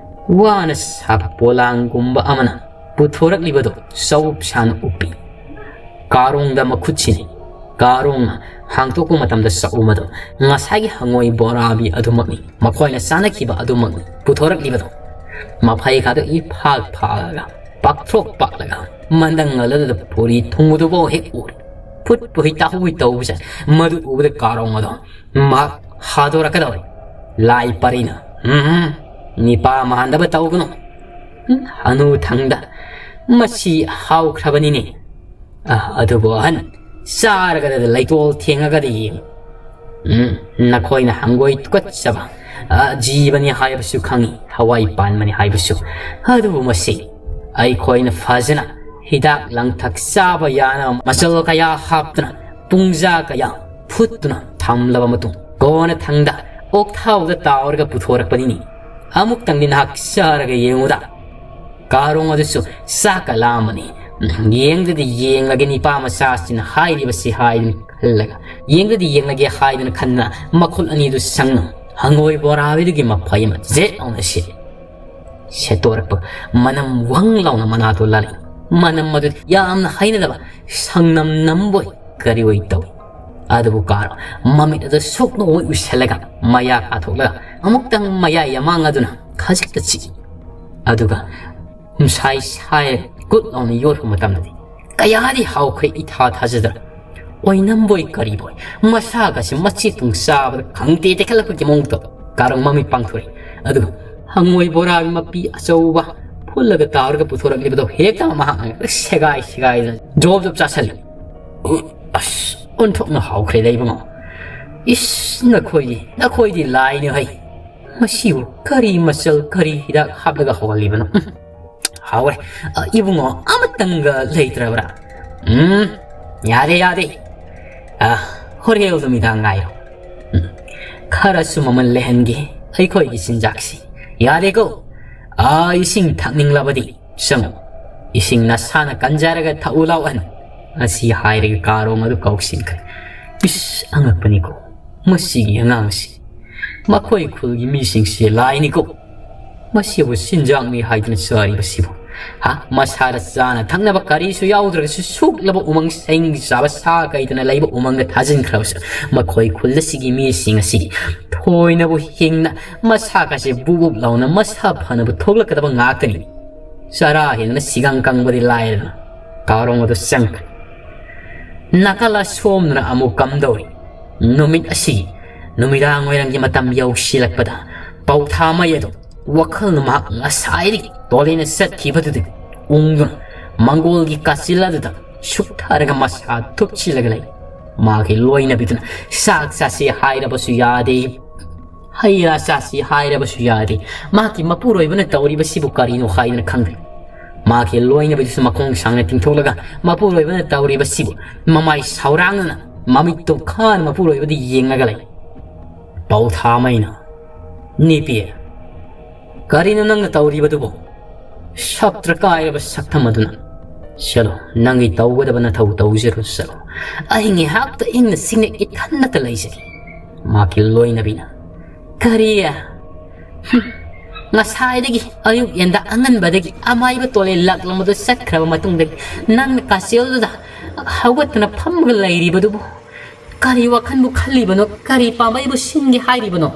ꯋꯥꯅ ꯁꯥꯕ ꯄꯣꯂꯥꯡꯒꯨꯝꯕ ꯑꯃꯅ ꯄꯨꯊꯣꯔꯛꯂꯤꯕꯗꯨ ꯆꯧꯞ ꯁꯥꯅ ꯎꯞꯄꯤ꯫ ꯀꯥꯔꯣꯡꯗ ꯃꯈꯨꯠꯁꯤꯅꯤ꯫ ꯀꯥꯔꯣꯡꯅ ꯍꯥꯡꯇꯣꯛꯄ ꯃꯇꯝꯗ ꯆꯧ ꯃꯗꯨ ꯉꯁꯥꯏꯒꯤ ꯍꯪꯉꯣꯏ ꯕꯣꯔꯥꯕꯤ ꯑꯗꯨꯃꯛꯅꯤ꯫ ꯃꯈꯣꯏꯅ ꯆꯥꯅꯈꯤꯕ ꯑꯗꯨꯃꯛꯅꯤ ꯄꯨꯊꯣꯔꯛꯂꯤꯕꯗꯨ꯫ ꯃꯐꯩ ꯈꯥꯗꯣ ꯏꯐꯥꯛ ꯐꯥꯛꯂꯒ, ꯄꯥꯛꯊ꯭ꯔꯣꯛ ꯄꯥꯛꯂꯒ, ꯃꯟꯗꯪ ꯑꯗꯨꯗ ꯄꯨꯔꯤ ꯊꯨꯡꯕꯗꯨꯐꯥꯎ ꯍꯦꯛ ꯎꯔꯦ꯫ ꯐꯨꯠ ꯄꯨꯍꯩ ꯇꯥꯍꯨꯏ ꯇꯧꯕꯁꯦ ꯃꯗꯨ ꯎꯕꯗ ꯀꯥꯔꯣꯡ ꯑꯗꯣ ꯃꯍꯥꯛ ꯍꯥꯗꯣꯔꯛꯀꯗꯧꯔꯦ꯫ ꯂꯥꯏ ꯄꯔꯤꯅ, "ꯎꯝ, ꯅꯤꯄꯥ ꯃꯥꯟꯗꯕ ꯇꯧꯒꯅꯨ꯫ ꯎꯝ, ꯍꯅꯨ ꯊꯪꯗ ꯃꯁꯤ ꯍꯥꯎꯈ꯭ꯔꯕꯅꯤꯅꯦ꯫ ꯑ, ꯑꯗꯨꯕꯨ ꯑꯍꯟ, ꯆꯥꯔꯒꯗ ꯂꯩꯇꯣꯜ ꯊꯦꯡꯉꯒꯗꯤ ꯌꯦꯡꯉꯨ꯫ ꯎꯝ, ꯅꯈꯣꯏꯅ ꯍꯪꯒꯣꯏ ꯇꯨꯀꯠꯆꯕ, ꯑ, ꯖꯤꯕꯅꯤ ꯍꯥꯏꯕꯁꯨ ꯈꯪꯉꯤ, ꯊꯋꯥꯏ ꯄꯥꯟꯕꯅꯤ ꯍꯥꯏꯕꯁꯨ꯫ ꯑꯗꯨꯕꯨ ꯃꯁꯤ ꯑꯩꯈꯣꯏꯅ ꯐꯖꯅ ꯍꯤꯗꯥꯛ ꯂꯥꯡꯊꯛ ꯆꯥꯕ ꯌꯥꯅꯕ ꯃꯆꯜ ꯀꯌꯥ ꯍꯥꯞꯇꯨꯅ, ꯄꯨꯡꯖꯥ ꯀꯌꯥ ꯐꯨꯠꯇꯨꯅ ꯊꯝꯂꯕ ꯃꯇꯨꯡ, ꯀꯣꯟꯅ ꯊꯪꯗ ꯑꯣꯛꯊꯥꯎꯗ ꯇꯥꯎꯔꯒ ꯄꯨꯊꯣꯔꯛꯄꯅꯤꯅꯦ꯫ ꯑꯃꯨꯛꯇꯪꯗꯤ ꯅꯍꯥꯛ ꯆꯥꯔꯒ ꯌꯦꯡꯉꯨꯗ꯫" ꯀꯥꯔꯣꯡ ꯑꯗꯨꯁꯨ ꯆꯥꯛꯀ ꯂꯥꯝꯕꯅꯤ꯫ ꯌꯦꯡꯗꯗꯤ ꯌꯦꯡꯂꯒꯦ ꯅꯤꯄꯥ ꯃꯆꯥꯁꯤꯅ ꯍꯥꯏꯔꯤꯕꯁꯤ ꯍꯥꯏꯗꯨꯅ ꯈꯜꯂꯒ, ꯌꯦꯡꯗꯗꯤ ꯌꯦꯡꯂꯒꯦ ꯍꯥꯏꯗꯨꯅ ꯈꯟꯗꯅ ꯃꯈꯨꯠ ꯑꯅꯤꯗꯨ ꯁꯪꯅ ꯍꯪꯒꯣꯏ ꯕꯣꯔꯥꯕꯤꯗꯨꯒꯤ ꯃꯐꯩ ꯑꯃ ꯖꯦꯠ ꯂꯥꯎꯅ ꯁꯤꯠꯂꯤ꯫ ꯁꯦꯠꯇꯣꯔꯛꯄ ꯃꯅꯝ ꯋꯪ ꯂꯥꯎꯅ ꯃꯅꯥꯇꯣꯟ ꯂꯥꯜꯂꯤ꯫ ꯃꯅꯝ ꯑꯗꯨ ꯌꯥꯝꯅ ꯍꯩꯅꯗꯕ ꯁꯪꯅꯝ ꯅꯝꯕꯣꯏ ꯀꯔꯤꯑꯣꯏ ꯇꯧꯏ꯫ ꯑꯗꯨꯕꯨ ꯀꯥꯔꯣꯡ ꯃꯃꯤꯠ ꯑꯗꯨ ꯁꯨꯛꯅꯨ ꯑꯣꯏ ꯎꯏꯁꯜꯂꯒ ꯃꯌꯥ ꯀꯥꯊꯣꯛꯂꯒ ꯑꯃꯨꯛꯇꯪ ꯃꯌꯥ ꯌꯥꯃꯥꯡ ꯑꯗꯨꯅ ꯈꯖꯤꯛꯇ ꯆꯤꯛꯏ꯫ ꯑꯗꯨꯒ ꯁꯥꯏ ꯁꯥꯏ ꯀꯨꯠ ꯂꯥꯎꯅ ꯌꯣꯠꯄ ꯃꯇꯝꯗꯗꯤ ꯀꯌꯥꯗꯤ ꯍꯥꯎꯈ꯭ꯔꯦ ꯏꯊꯥ ꯊꯥꯖꯗꯅ꯫ ꯑꯣꯏꯅꯝꯕꯣꯏ ꯀꯔꯤꯕꯣꯏ, ꯃꯁꯥꯒꯁꯦ ꯃꯆꯦꯠꯇꯨꯡ ꯆꯥꯕꯗ ꯈꯪꯇꯦ ꯇꯦꯛꯈꯠꯂꯛꯄꯒꯤ ꯃꯑꯣꯡꯗꯣ ꯀꯥꯔꯣꯡ ꯃꯃꯤꯠ ꯄꯥꯡꯊꯣꯔꯛꯏ꯫ ꯑꯗꯨꯒ ꯍꯪꯉꯣꯏ ꯕꯣꯔꯥꯒꯤ ꯃꯄꯤ ꯑꯆꯧꯕ ꯐꯨꯜꯂꯒ ꯇꯥꯎꯔꯒ ꯄꯨꯊꯣꯔꯛꯂꯤꯕꯗꯣ ꯍꯦꯛꯇ ꯃꯍꯥꯛꯅ ꯍꯦꯛꯇ ꯁꯦꯒꯥꯏ ꯁꯦꯒꯥꯏꯗꯅ ꯖꯣꯕ ꯖꯣꯕ ꯆꯥꯁꯜꯂꯤ꯫ ꯑꯁ, ꯑꯣꯟꯊꯣꯛꯅ ꯍꯥꯎꯈ꯭ꯔꯦꯗ ꯏꯕꯨꯡꯉꯣ꯫ ꯏꯁ, ꯅꯈꯣꯏꯗꯤ, ꯅꯈꯣꯏꯗꯤ ꯂꯥꯏꯅꯦ ꯍꯩ꯫ ꯃꯁꯤꯕꯨ ꯀꯔꯤ ꯃꯆꯜ, ꯀꯔꯤ ꯍꯤꯗꯥꯛ ꯍꯥꯞꯂꯒ ꯍꯧꯍꯜꯂꯤꯕꯅꯣ? ꯎꯝ, ꯍꯥꯎꯔꯦ꯫ ꯑ, ꯏꯕꯨꯡꯉꯣ, ꯑꯃꯇꯪꯒ ꯂꯩꯇ꯭ꯔꯕ꯭ꯔꯥ? ꯎꯝ, ꯌꯥꯗꯦ, ꯌꯥꯗꯦ꯫ ꯑ, ꯍꯣꯔꯦꯟ ꯅꯨꯃꯤꯗꯥꯡ ꯉꯥꯏꯔꯣ꯫ ꯎꯝ, ꯈꯔꯁꯨ ꯃꯃꯜ ꯂꯩꯍꯟꯒꯦ ꯑꯩꯈꯣꯏꯒꯤ ꯆꯤꯟꯖꯥꯛꯁꯤ꯫ ꯌꯥꯔꯦꯀꯣ? ꯑ, ꯏꯁꯤꯡ ꯊꯛꯅꯤꯡꯂꯕꯗꯤ ꯆꯪꯉꯨ꯫ ꯏꯁꯤꯡ ꯅꯁꯥꯅ ꯀꯟꯖꯔꯒ ꯊꯛꯎ ꯂꯥꯎ ꯑꯍꯟ꯫ ꯑꯁꯤ ꯍꯥꯏꯔꯒ ꯀꯥꯔꯣꯡ ꯑꯗꯨ ꯀꯥꯎꯁꯤꯟꯈ꯭ꯔꯦ꯫ ꯏꯁ, ꯑꯉꯛꯄꯅꯤꯀꯣ ꯃꯁꯤꯒꯤ ꯑꯉꯥꯡꯁꯤ꯫ ꯃꯈꯣꯏ ꯈꯨꯜꯒꯤ ꯃꯤꯁꯤꯡꯁꯤ ꯂꯥꯏꯅꯤꯀꯣ꯫ ꯃꯁꯤꯕꯨ ꯆꯤꯟꯖꯥꯛꯅꯤ ꯍꯥꯏꯗꯨꯅ ꯆꯥꯔꯤꯕꯁꯤꯕꯨ? ꯍꯥ? ꯃꯁꯥꯗ ꯆꯥꯅ ꯊꯛꯅꯕ ꯀꯔꯤꯁꯨ ꯌꯥꯎꯗ꯭ꯔꯒꯁꯨ ꯁꯨꯛꯂꯕ ꯎꯃꯪ ꯁꯥꯍꯤꯡ ꯆꯥꯕ ꯁꯥ ꯀꯩꯗꯅ ꯂꯩꯕ ꯎꯃꯪꯗ ꯊꯥꯖꯤꯟꯈ꯭ꯔꯕꯁꯨ ꯃꯈꯣꯏ ꯈꯨꯜ ꯑꯁꯤꯒꯤ ꯃꯤꯁꯤꯡ ꯑꯁꯤꯗꯤ ꯊꯣꯏꯅꯕꯨ ꯍꯤꯡꯅ ꯃꯁꯥꯒꯁꯦ ꯕꯨꯞ ꯕꯨꯞ ꯂꯥꯎꯅ ꯃꯁꯥ ꯐꯅꯕ ꯊꯣꯛꯂꯛꯀꯗꯕ ꯉꯥꯛꯇꯅꯤ꯫ ꯆꯔꯥ ꯍꯦꯟꯗꯅ ꯁꯤꯒꯪ ꯀꯪꯕꯗꯤ ꯂꯥꯏꯔꯗꯅ ꯀꯥꯔꯣꯡ ꯑꯗꯨ ꯆꯪꯈ꯭ꯔꯦ꯫ ꯅꯥꯀꯜ ꯑꯁꯣꯝꯗꯅ ꯑꯃꯨꯛ ꯀꯝꯗꯧꯔꯤ? ꯅꯨꯃꯤꯠ ꯑꯁꯤ ꯅꯨꯃꯤꯗꯥꯡ ꯋꯥꯏꯔꯝꯒꯤ ꯃꯇꯝ ꯌꯧꯁꯤꯜꯂꯛꯄꯗ ꯄꯧꯊꯥ ꯃꯩ ꯑꯗꯨ ꯋꯥꯈꯜꯅ ꯃꯍꯥꯛ ꯉꯁꯥꯏꯗꯒꯤ ꯇꯣꯂꯦꯅ ꯆꯠꯈꯤꯕꯗꯨꯗꯒꯤ ꯎꯪꯗꯨꯅ ꯃꯪꯒꯣꯜꯒꯤ ꯀꯥꯆꯤꯜ ꯑꯗꯨꯗ ꯁꯨꯛꯊꯔꯒ ꯃꯁꯥ ꯊꯨꯞꯆꯤꯜꯂꯒ ꯂꯩ꯫ ꯃꯥꯒꯤ ꯂꯣꯏꯅꯕꯤꯗꯨꯅ ꯆꯥꯛ ꯆꯥꯁꯤ ꯍꯥꯏꯔꯕꯁꯨ ꯌꯥꯗꯦ, ꯍꯩ ꯔꯥ ꯆꯥꯁꯤ ꯍꯥꯏꯔꯕꯁꯨ ꯌꯥꯗꯦ꯫ ꯃꯍꯥꯛꯀꯤ ꯃꯄꯨꯔꯣꯏꯕꯅ ꯇꯧꯔꯤꯕꯁꯤꯕꯨ ꯀꯔꯤꯅꯣ ꯍꯥꯏꯗꯅ ꯈꯪꯗ꯭ꯔꯦ꯫ ꯃꯥꯒꯤ ꯂꯣꯏꯅꯕꯤꯗꯨꯁꯨ ꯃꯈꯣꯡ ꯁꯥꯡꯅ ꯇꯤꯡꯊꯣꯛꯂꯒ ꯃꯄꯨꯔꯣꯏꯕꯅ ꯇꯧꯔꯤꯕꯁꯤꯕꯨ ꯃꯃꯥꯏ ꯁꯥꯎꯔꯥꯡꯅꯅ ꯃꯃꯤꯠꯇꯨ ꯈꯥꯅ ꯃꯄꯨꯔꯣꯏꯕꯗ ꯌꯦꯡꯂꯒ ꯂꯩ꯫ ꯄꯧꯊꯥꯃꯩꯅ, "ꯅꯤꯄꯤ, ꯀꯔꯤꯅꯣ ꯅꯪꯅ ꯇꯧꯔꯤꯕꯗꯨꯕꯨ? ꯁꯞꯇ꯭ꯔ ꯀꯥꯏꯔꯕ ꯁꯛꯇꯝ ꯑꯗꯨꯅ꯫ ꯆꯠꯂꯣ, ꯅꯪꯒꯤ ꯇꯧꯒꯗꯕ ꯅꯊꯧ ꯇꯧꯖꯔꯨ ꯆꯠꯂꯣ꯫ ꯑꯩ ꯉꯥꯏꯍꯥꯛꯇ ꯏꯪꯅ ꯆꯤꯛꯅ ꯏꯊꯟꯗꯇ ꯂꯩꯖꯒꯦ꯫" ꯃꯥꯒꯤ ꯂꯣꯏꯅꯕꯤꯅ, "ꯀꯔꯤ? ꯍꯨꯝ, ꯉꯁꯥꯏꯗꯒꯤ ꯑꯌꯨꯛ ꯌꯦꯟꯗ ꯑꯉꯟꯕꯗꯒꯤ ꯑꯃꯥꯏꯕ ꯇꯣꯂꯦ ꯂꯥꯛꯂꯝꯕꯗꯨ ꯆꯠꯈ꯭ꯔꯕ ꯃꯇꯨꯡꯗꯒꯤ ꯅꯪꯅ ꯀꯥꯆꯦꯜꯗꯨꯗ ꯍꯧꯒꯠꯇꯨꯅ ꯐꯝꯃꯒ ꯂꯩꯔꯤꯕꯗꯨꯕꯨ ꯀꯔꯤ ꯋꯥꯈꯜꯕꯨ ꯈꯜꯂꯤꯕꯅꯣ? ꯀꯔꯤ ꯄꯥꯝꯕꯩꯕꯨ ꯁꯤꯟꯒꯦ ꯍꯥꯏꯔꯤꯕꯅꯣ?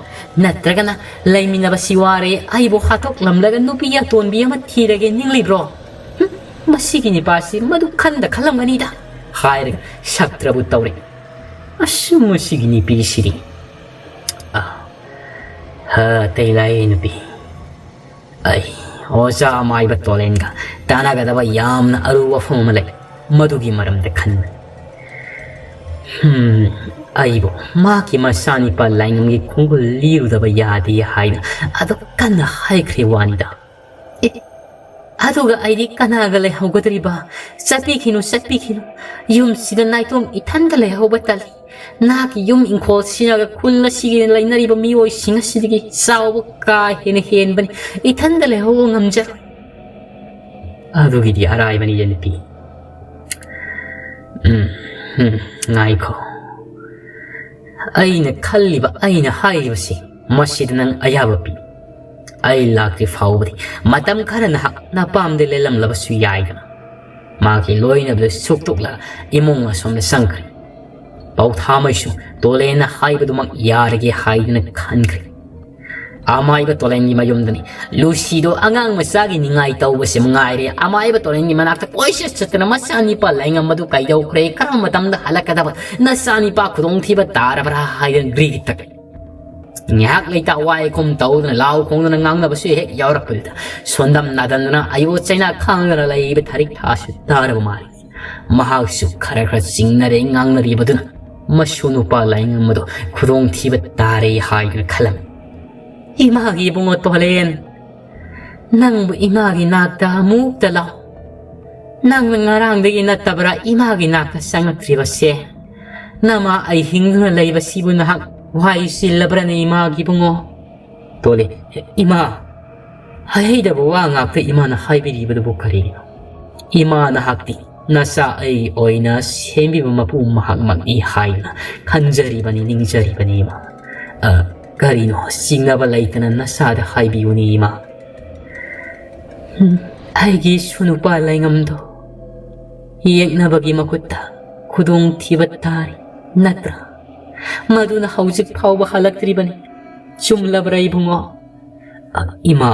ꯅꯠꯇ꯭ꯔꯒꯅ ꯂꯩꯃꯤꯟꯅꯕꯁꯤ ꯋꯥꯔꯦ, ꯑꯩꯕꯨ ꯍꯥꯠꯇꯣꯛꯂꯝꯂꯒ ꯅꯨꯄꯤ ꯑꯇꯣꯟꯕꯤ ꯑꯃ ꯊꯤꯔꯒꯦ ꯅꯤꯡꯂꯤꯕ꯭ꯔꯣ? ꯍꯨꯝ, ꯃꯁꯤꯒꯤ ꯅꯤꯄꯥꯁꯤ ꯃꯗꯨ ꯈꯟꯗ ꯈꯜꯂꯝꯒꯅꯤꯗ꯫" ꯍꯥꯏꯔꯒ ꯁꯛꯇ꯭ꯔꯕꯨ ꯇꯧꯔꯦ꯫ ꯑꯁ, ꯃꯁꯤꯒꯤ ꯅꯨꯄꯤꯁꯤꯗꯤ꯫ ꯑ, ꯍ, ꯇꯩꯂꯥꯏ ꯅꯨꯄꯤ꯫ ꯑꯩ, ꯑꯣꯖꯥ ꯑꯃꯥꯏꯕ ꯇꯣꯂꯦꯟꯒ ꯇꯥꯟꯅꯒꯗꯕ ꯌꯥꯝꯅ ꯑꯔꯨꯕ ꯋꯥꯐꯝ ꯑꯃ ꯂꯩ꯫ ꯃꯗꯨꯒꯤ ꯃꯔꯝꯗ ꯈꯟꯕ꯫ ꯍꯝ, ꯑꯩꯕꯨ ꯃꯍꯥꯛꯀꯤ ꯃꯆꯥꯅꯤꯄꯥ ꯂꯥꯏꯉꯝꯒꯤ ꯈꯣꯡꯒꯨꯜ ꯂꯤꯔꯨꯗꯕ ꯌꯥꯗꯦ ꯍꯥꯏꯅ ꯑꯗꯨꯛ ꯀꯟꯅ ꯍꯥꯏꯈ꯭ꯔꯦ ꯋꯥꯅꯤꯗ꯫ ꯑꯦ, ꯑꯗꯨꯒ ꯑꯩꯗꯤ ꯀꯅꯥꯒ ꯂꯩꯍꯧꯒꯗꯧꯔꯤꯕ? ꯆꯠꯄꯤꯈꯤꯅꯨ, ꯆꯠꯄꯤꯈꯤꯅꯨ꯫ ꯌꯨꯝꯁꯤꯗ ꯅꯥꯏꯇꯣꯝ ꯏꯊꯟꯗ ꯂꯩꯍꯧꯕ ꯇꯜꯂꯤ꯫ ꯅꯍꯥꯛꯀꯤ ꯌꯨꯝ ꯏꯪꯈꯣꯜ ꯁꯤꯅꯒ ꯈꯨꯜ ꯑꯁꯤꯒꯤ ꯂꯩꯅꯔꯤꯕ ꯃꯤꯑꯣꯏꯁꯤꯡ ꯑꯁꯤꯗꯒꯤ ꯆꯥꯎꯕ ꯀꯥ ꯍꯦꯟꯅ ꯍꯦꯟꯕꯅꯤ꯫ ꯏꯊꯟꯗ ꯂꯩꯍꯧꯕ ꯉꯝꯖꯔꯣꯏ꯫ ꯑꯗꯨꯒꯤꯗꯤ ꯑꯔꯥꯏꯕꯅꯤ, ꯌꯦꯟꯕꯤ꯫ ꯎꯝ, ꯎꯝ, ꯉꯥꯏꯈꯣ꯫ ꯑꯩꯅ ꯈꯜꯂꯤꯕ, ꯑꯩꯅ ꯍꯥꯏꯔꯤꯕꯁꯤ, ꯃꯁꯤꯗ ꯅꯪ ꯑꯌꯥꯕ ꯄꯤ꯫ ꯑꯩ ꯂꯥꯛꯇ꯭ꯔꯤ ꯐꯥꯎꯕꯗꯤ ꯃꯇꯝ ꯈꯔ ꯅꯍꯥꯛ ꯅꯄꯥꯝꯗ ꯂꯦꯜꯂꯝꯂꯕꯁꯨ ꯌꯥꯏꯗꯅ꯫ ꯃꯥꯒꯤ ꯂꯣꯏꯅꯕꯗ ꯁꯨꯛꯇꯣꯛꯂꯒ ꯏꯃꯨꯡ ꯑꯁꯣꯝꯗ ꯆꯪꯈ꯭ꯔꯦ꯫ ꯄꯥꯎꯊꯥꯃꯩꯁꯨ ꯇꯣꯂꯦꯟꯅ ꯍꯥꯏꯕꯗꯨꯃꯛ ꯌꯥꯔꯒꯦ ꯍꯥꯏꯗꯨꯅ ꯈꯟꯈ꯭ꯔꯦ꯫ ꯑꯃꯥꯏꯕ ꯇꯣꯂꯦꯟꯒꯤ ꯃꯌꯨꯝꯗꯅꯤ ꯂꯨꯁꯤꯗꯣ ꯑꯉꯥꯡ ꯃꯆꯥꯒꯤ ꯅꯤꯡꯉꯥꯏ ꯇꯧꯕꯁꯦ ꯃꯉꯥꯏꯔꯦ꯫ ꯑꯃꯥꯏꯕ ꯇꯣꯂꯦꯟꯒꯤ ꯃꯅꯥꯛꯇ ꯀꯣꯏꯆꯠ ꯆꯠꯇꯅ ꯃꯆꯥꯅꯤꯄꯥ ꯂꯩꯉꯝꯕꯗꯨ ꯀꯩꯗꯧꯈ꯭ꯔꯦ, ꯀꯔꯝꯕ ꯃꯇꯝꯗ ꯍꯜꯂꯛꯀꯗꯕ, ꯅꯆꯥꯅꯤꯄꯥ ꯈꯨꯗꯣꯡꯊꯤꯕ ꯇꯥꯔꯕ꯭ꯔꯥ ꯍꯥꯏꯗꯅ ꯒ꯭ꯔꯤꯒꯤ ꯇꯛ ꯉꯥꯏꯍꯥꯛ ꯂꯩꯇ ꯋꯥꯏ ꯈꯨꯝ ꯇꯧꯗꯨꯅ ꯂꯥꯎ ꯈꯣꯡꯗꯨꯅ ꯉꯥꯡꯅꯕꯁꯨ ꯍꯦꯛ ꯌꯥꯎꯔꯛꯄꯗꯨꯗ ꯁꯣꯟꯗꯝ ꯅꯥꯗꯟꯗꯨꯅ ꯑꯌꯣ ꯆꯩꯅꯥ ꯈꯥꯡꯗꯨꯅ ꯂꯩꯕ ꯊꯥꯔꯤꯛ ꯊꯥꯁꯨ ꯇꯥꯔꯕ ꯃꯥꯜꯂꯤ꯫ ꯃꯍꯥꯛꯁꯨ ꯈꯔ ꯈꯔ ꯆꯤꯡꯅꯔꯦ ꯉꯥꯡꯅꯔꯤꯕꯗꯨꯅ ꯃꯁꯨ ꯅꯨꯄꯥ ꯂꯥꯏꯉꯝꯕꯗꯣ ꯈꯨꯗꯣꯡꯊꯤꯕ ꯇꯥꯔꯦ ꯍꯥꯏꯗꯨꯅ ꯈꯜꯂꯝꯃꯤ꯫ ꯏꯃꯥꯒꯤ ꯏꯕꯨꯡꯉꯣ ꯇꯣꯂꯦꯟ, ꯅꯪꯕꯨ ꯏꯃꯥꯒꯤ ꯅꯥꯛꯇ ꯑꯃꯨꯛꯇ ꯂꯥꯎ꯫ ꯅꯪꯅ ꯉꯔꯥꯡꯗꯒꯤ ꯅꯠꯇꯕ꯭ꯔꯥ ꯏꯃꯥꯒꯤ ꯅꯥꯛꯇ ꯆꯪꯉꯛꯇ꯭ꯔꯤꯕꯁꯦ? ꯅꯃꯥ ꯑꯩ ꯍꯤꯡꯗꯨꯅ ꯂꯩꯕꯁꯤꯕꯨ ꯅꯍꯥꯛ ꯋꯥꯏ ꯆꯤꯜꯂꯕ꯭ꯔꯅꯦ ꯏꯃꯥꯒꯤ ꯏꯕꯨꯡꯉꯣ? ꯇꯣꯂꯦ, ꯏꯃꯥ, ꯍꯩꯍꯩꯗꯕ ꯋꯥ ꯉꯥꯛꯇ ꯏꯃꯥꯅ ꯍꯥꯏꯕꯤꯔꯤꯕꯗꯨꯕꯨ ꯀꯔꯤꯒꯤꯅꯣ? ꯏꯃꯥ ꯅꯍꯥꯛꯇꯤ ꯅꯆꯥ ꯑꯩ ꯑꯣꯏꯅ ꯁꯦꯝꯕꯤꯕ ꯃꯄꯨ ꯃꯍꯥꯛꯃꯛꯅꯤ ꯍꯥꯏꯅ ꯈꯟꯖꯔꯤꯕꯅꯤ, ꯅꯤꯡꯖꯔꯤꯕꯅꯤ ꯏꯃꯥ꯫ ꯑ, ꯀꯔꯤꯅꯣ ꯆꯤꯡꯅꯕ ꯂꯩꯇꯅ ꯅꯆꯥꯗ ꯍꯥꯏꯕꯤꯌꯨꯅꯦ ꯏꯃꯥ꯫ ꯎꯝ, ꯑꯩꯒꯤ ꯏꯁꯨ ꯅꯨꯄꯥ ꯂꯩꯉꯝꯗꯣ ꯌꯦꯛꯅꯕꯒꯤ ꯃꯈꯨꯠꯇ ꯈꯨꯗꯣꯡꯊꯤꯕ ꯇꯥꯔꯤ ꯅꯠꯇ꯭ꯔꯥ? ꯃꯗꯨꯅ ꯍꯧꯖꯤꯛ ꯐꯥꯎꯕ ꯍꯜꯂꯛꯇ꯭ꯔꯤꯕꯅꯤ꯫ ꯆꯨꯝꯂꯕ꯭ꯔꯥ ꯏꯕꯨꯡꯉꯣ? ꯑ, ꯏꯃꯥ,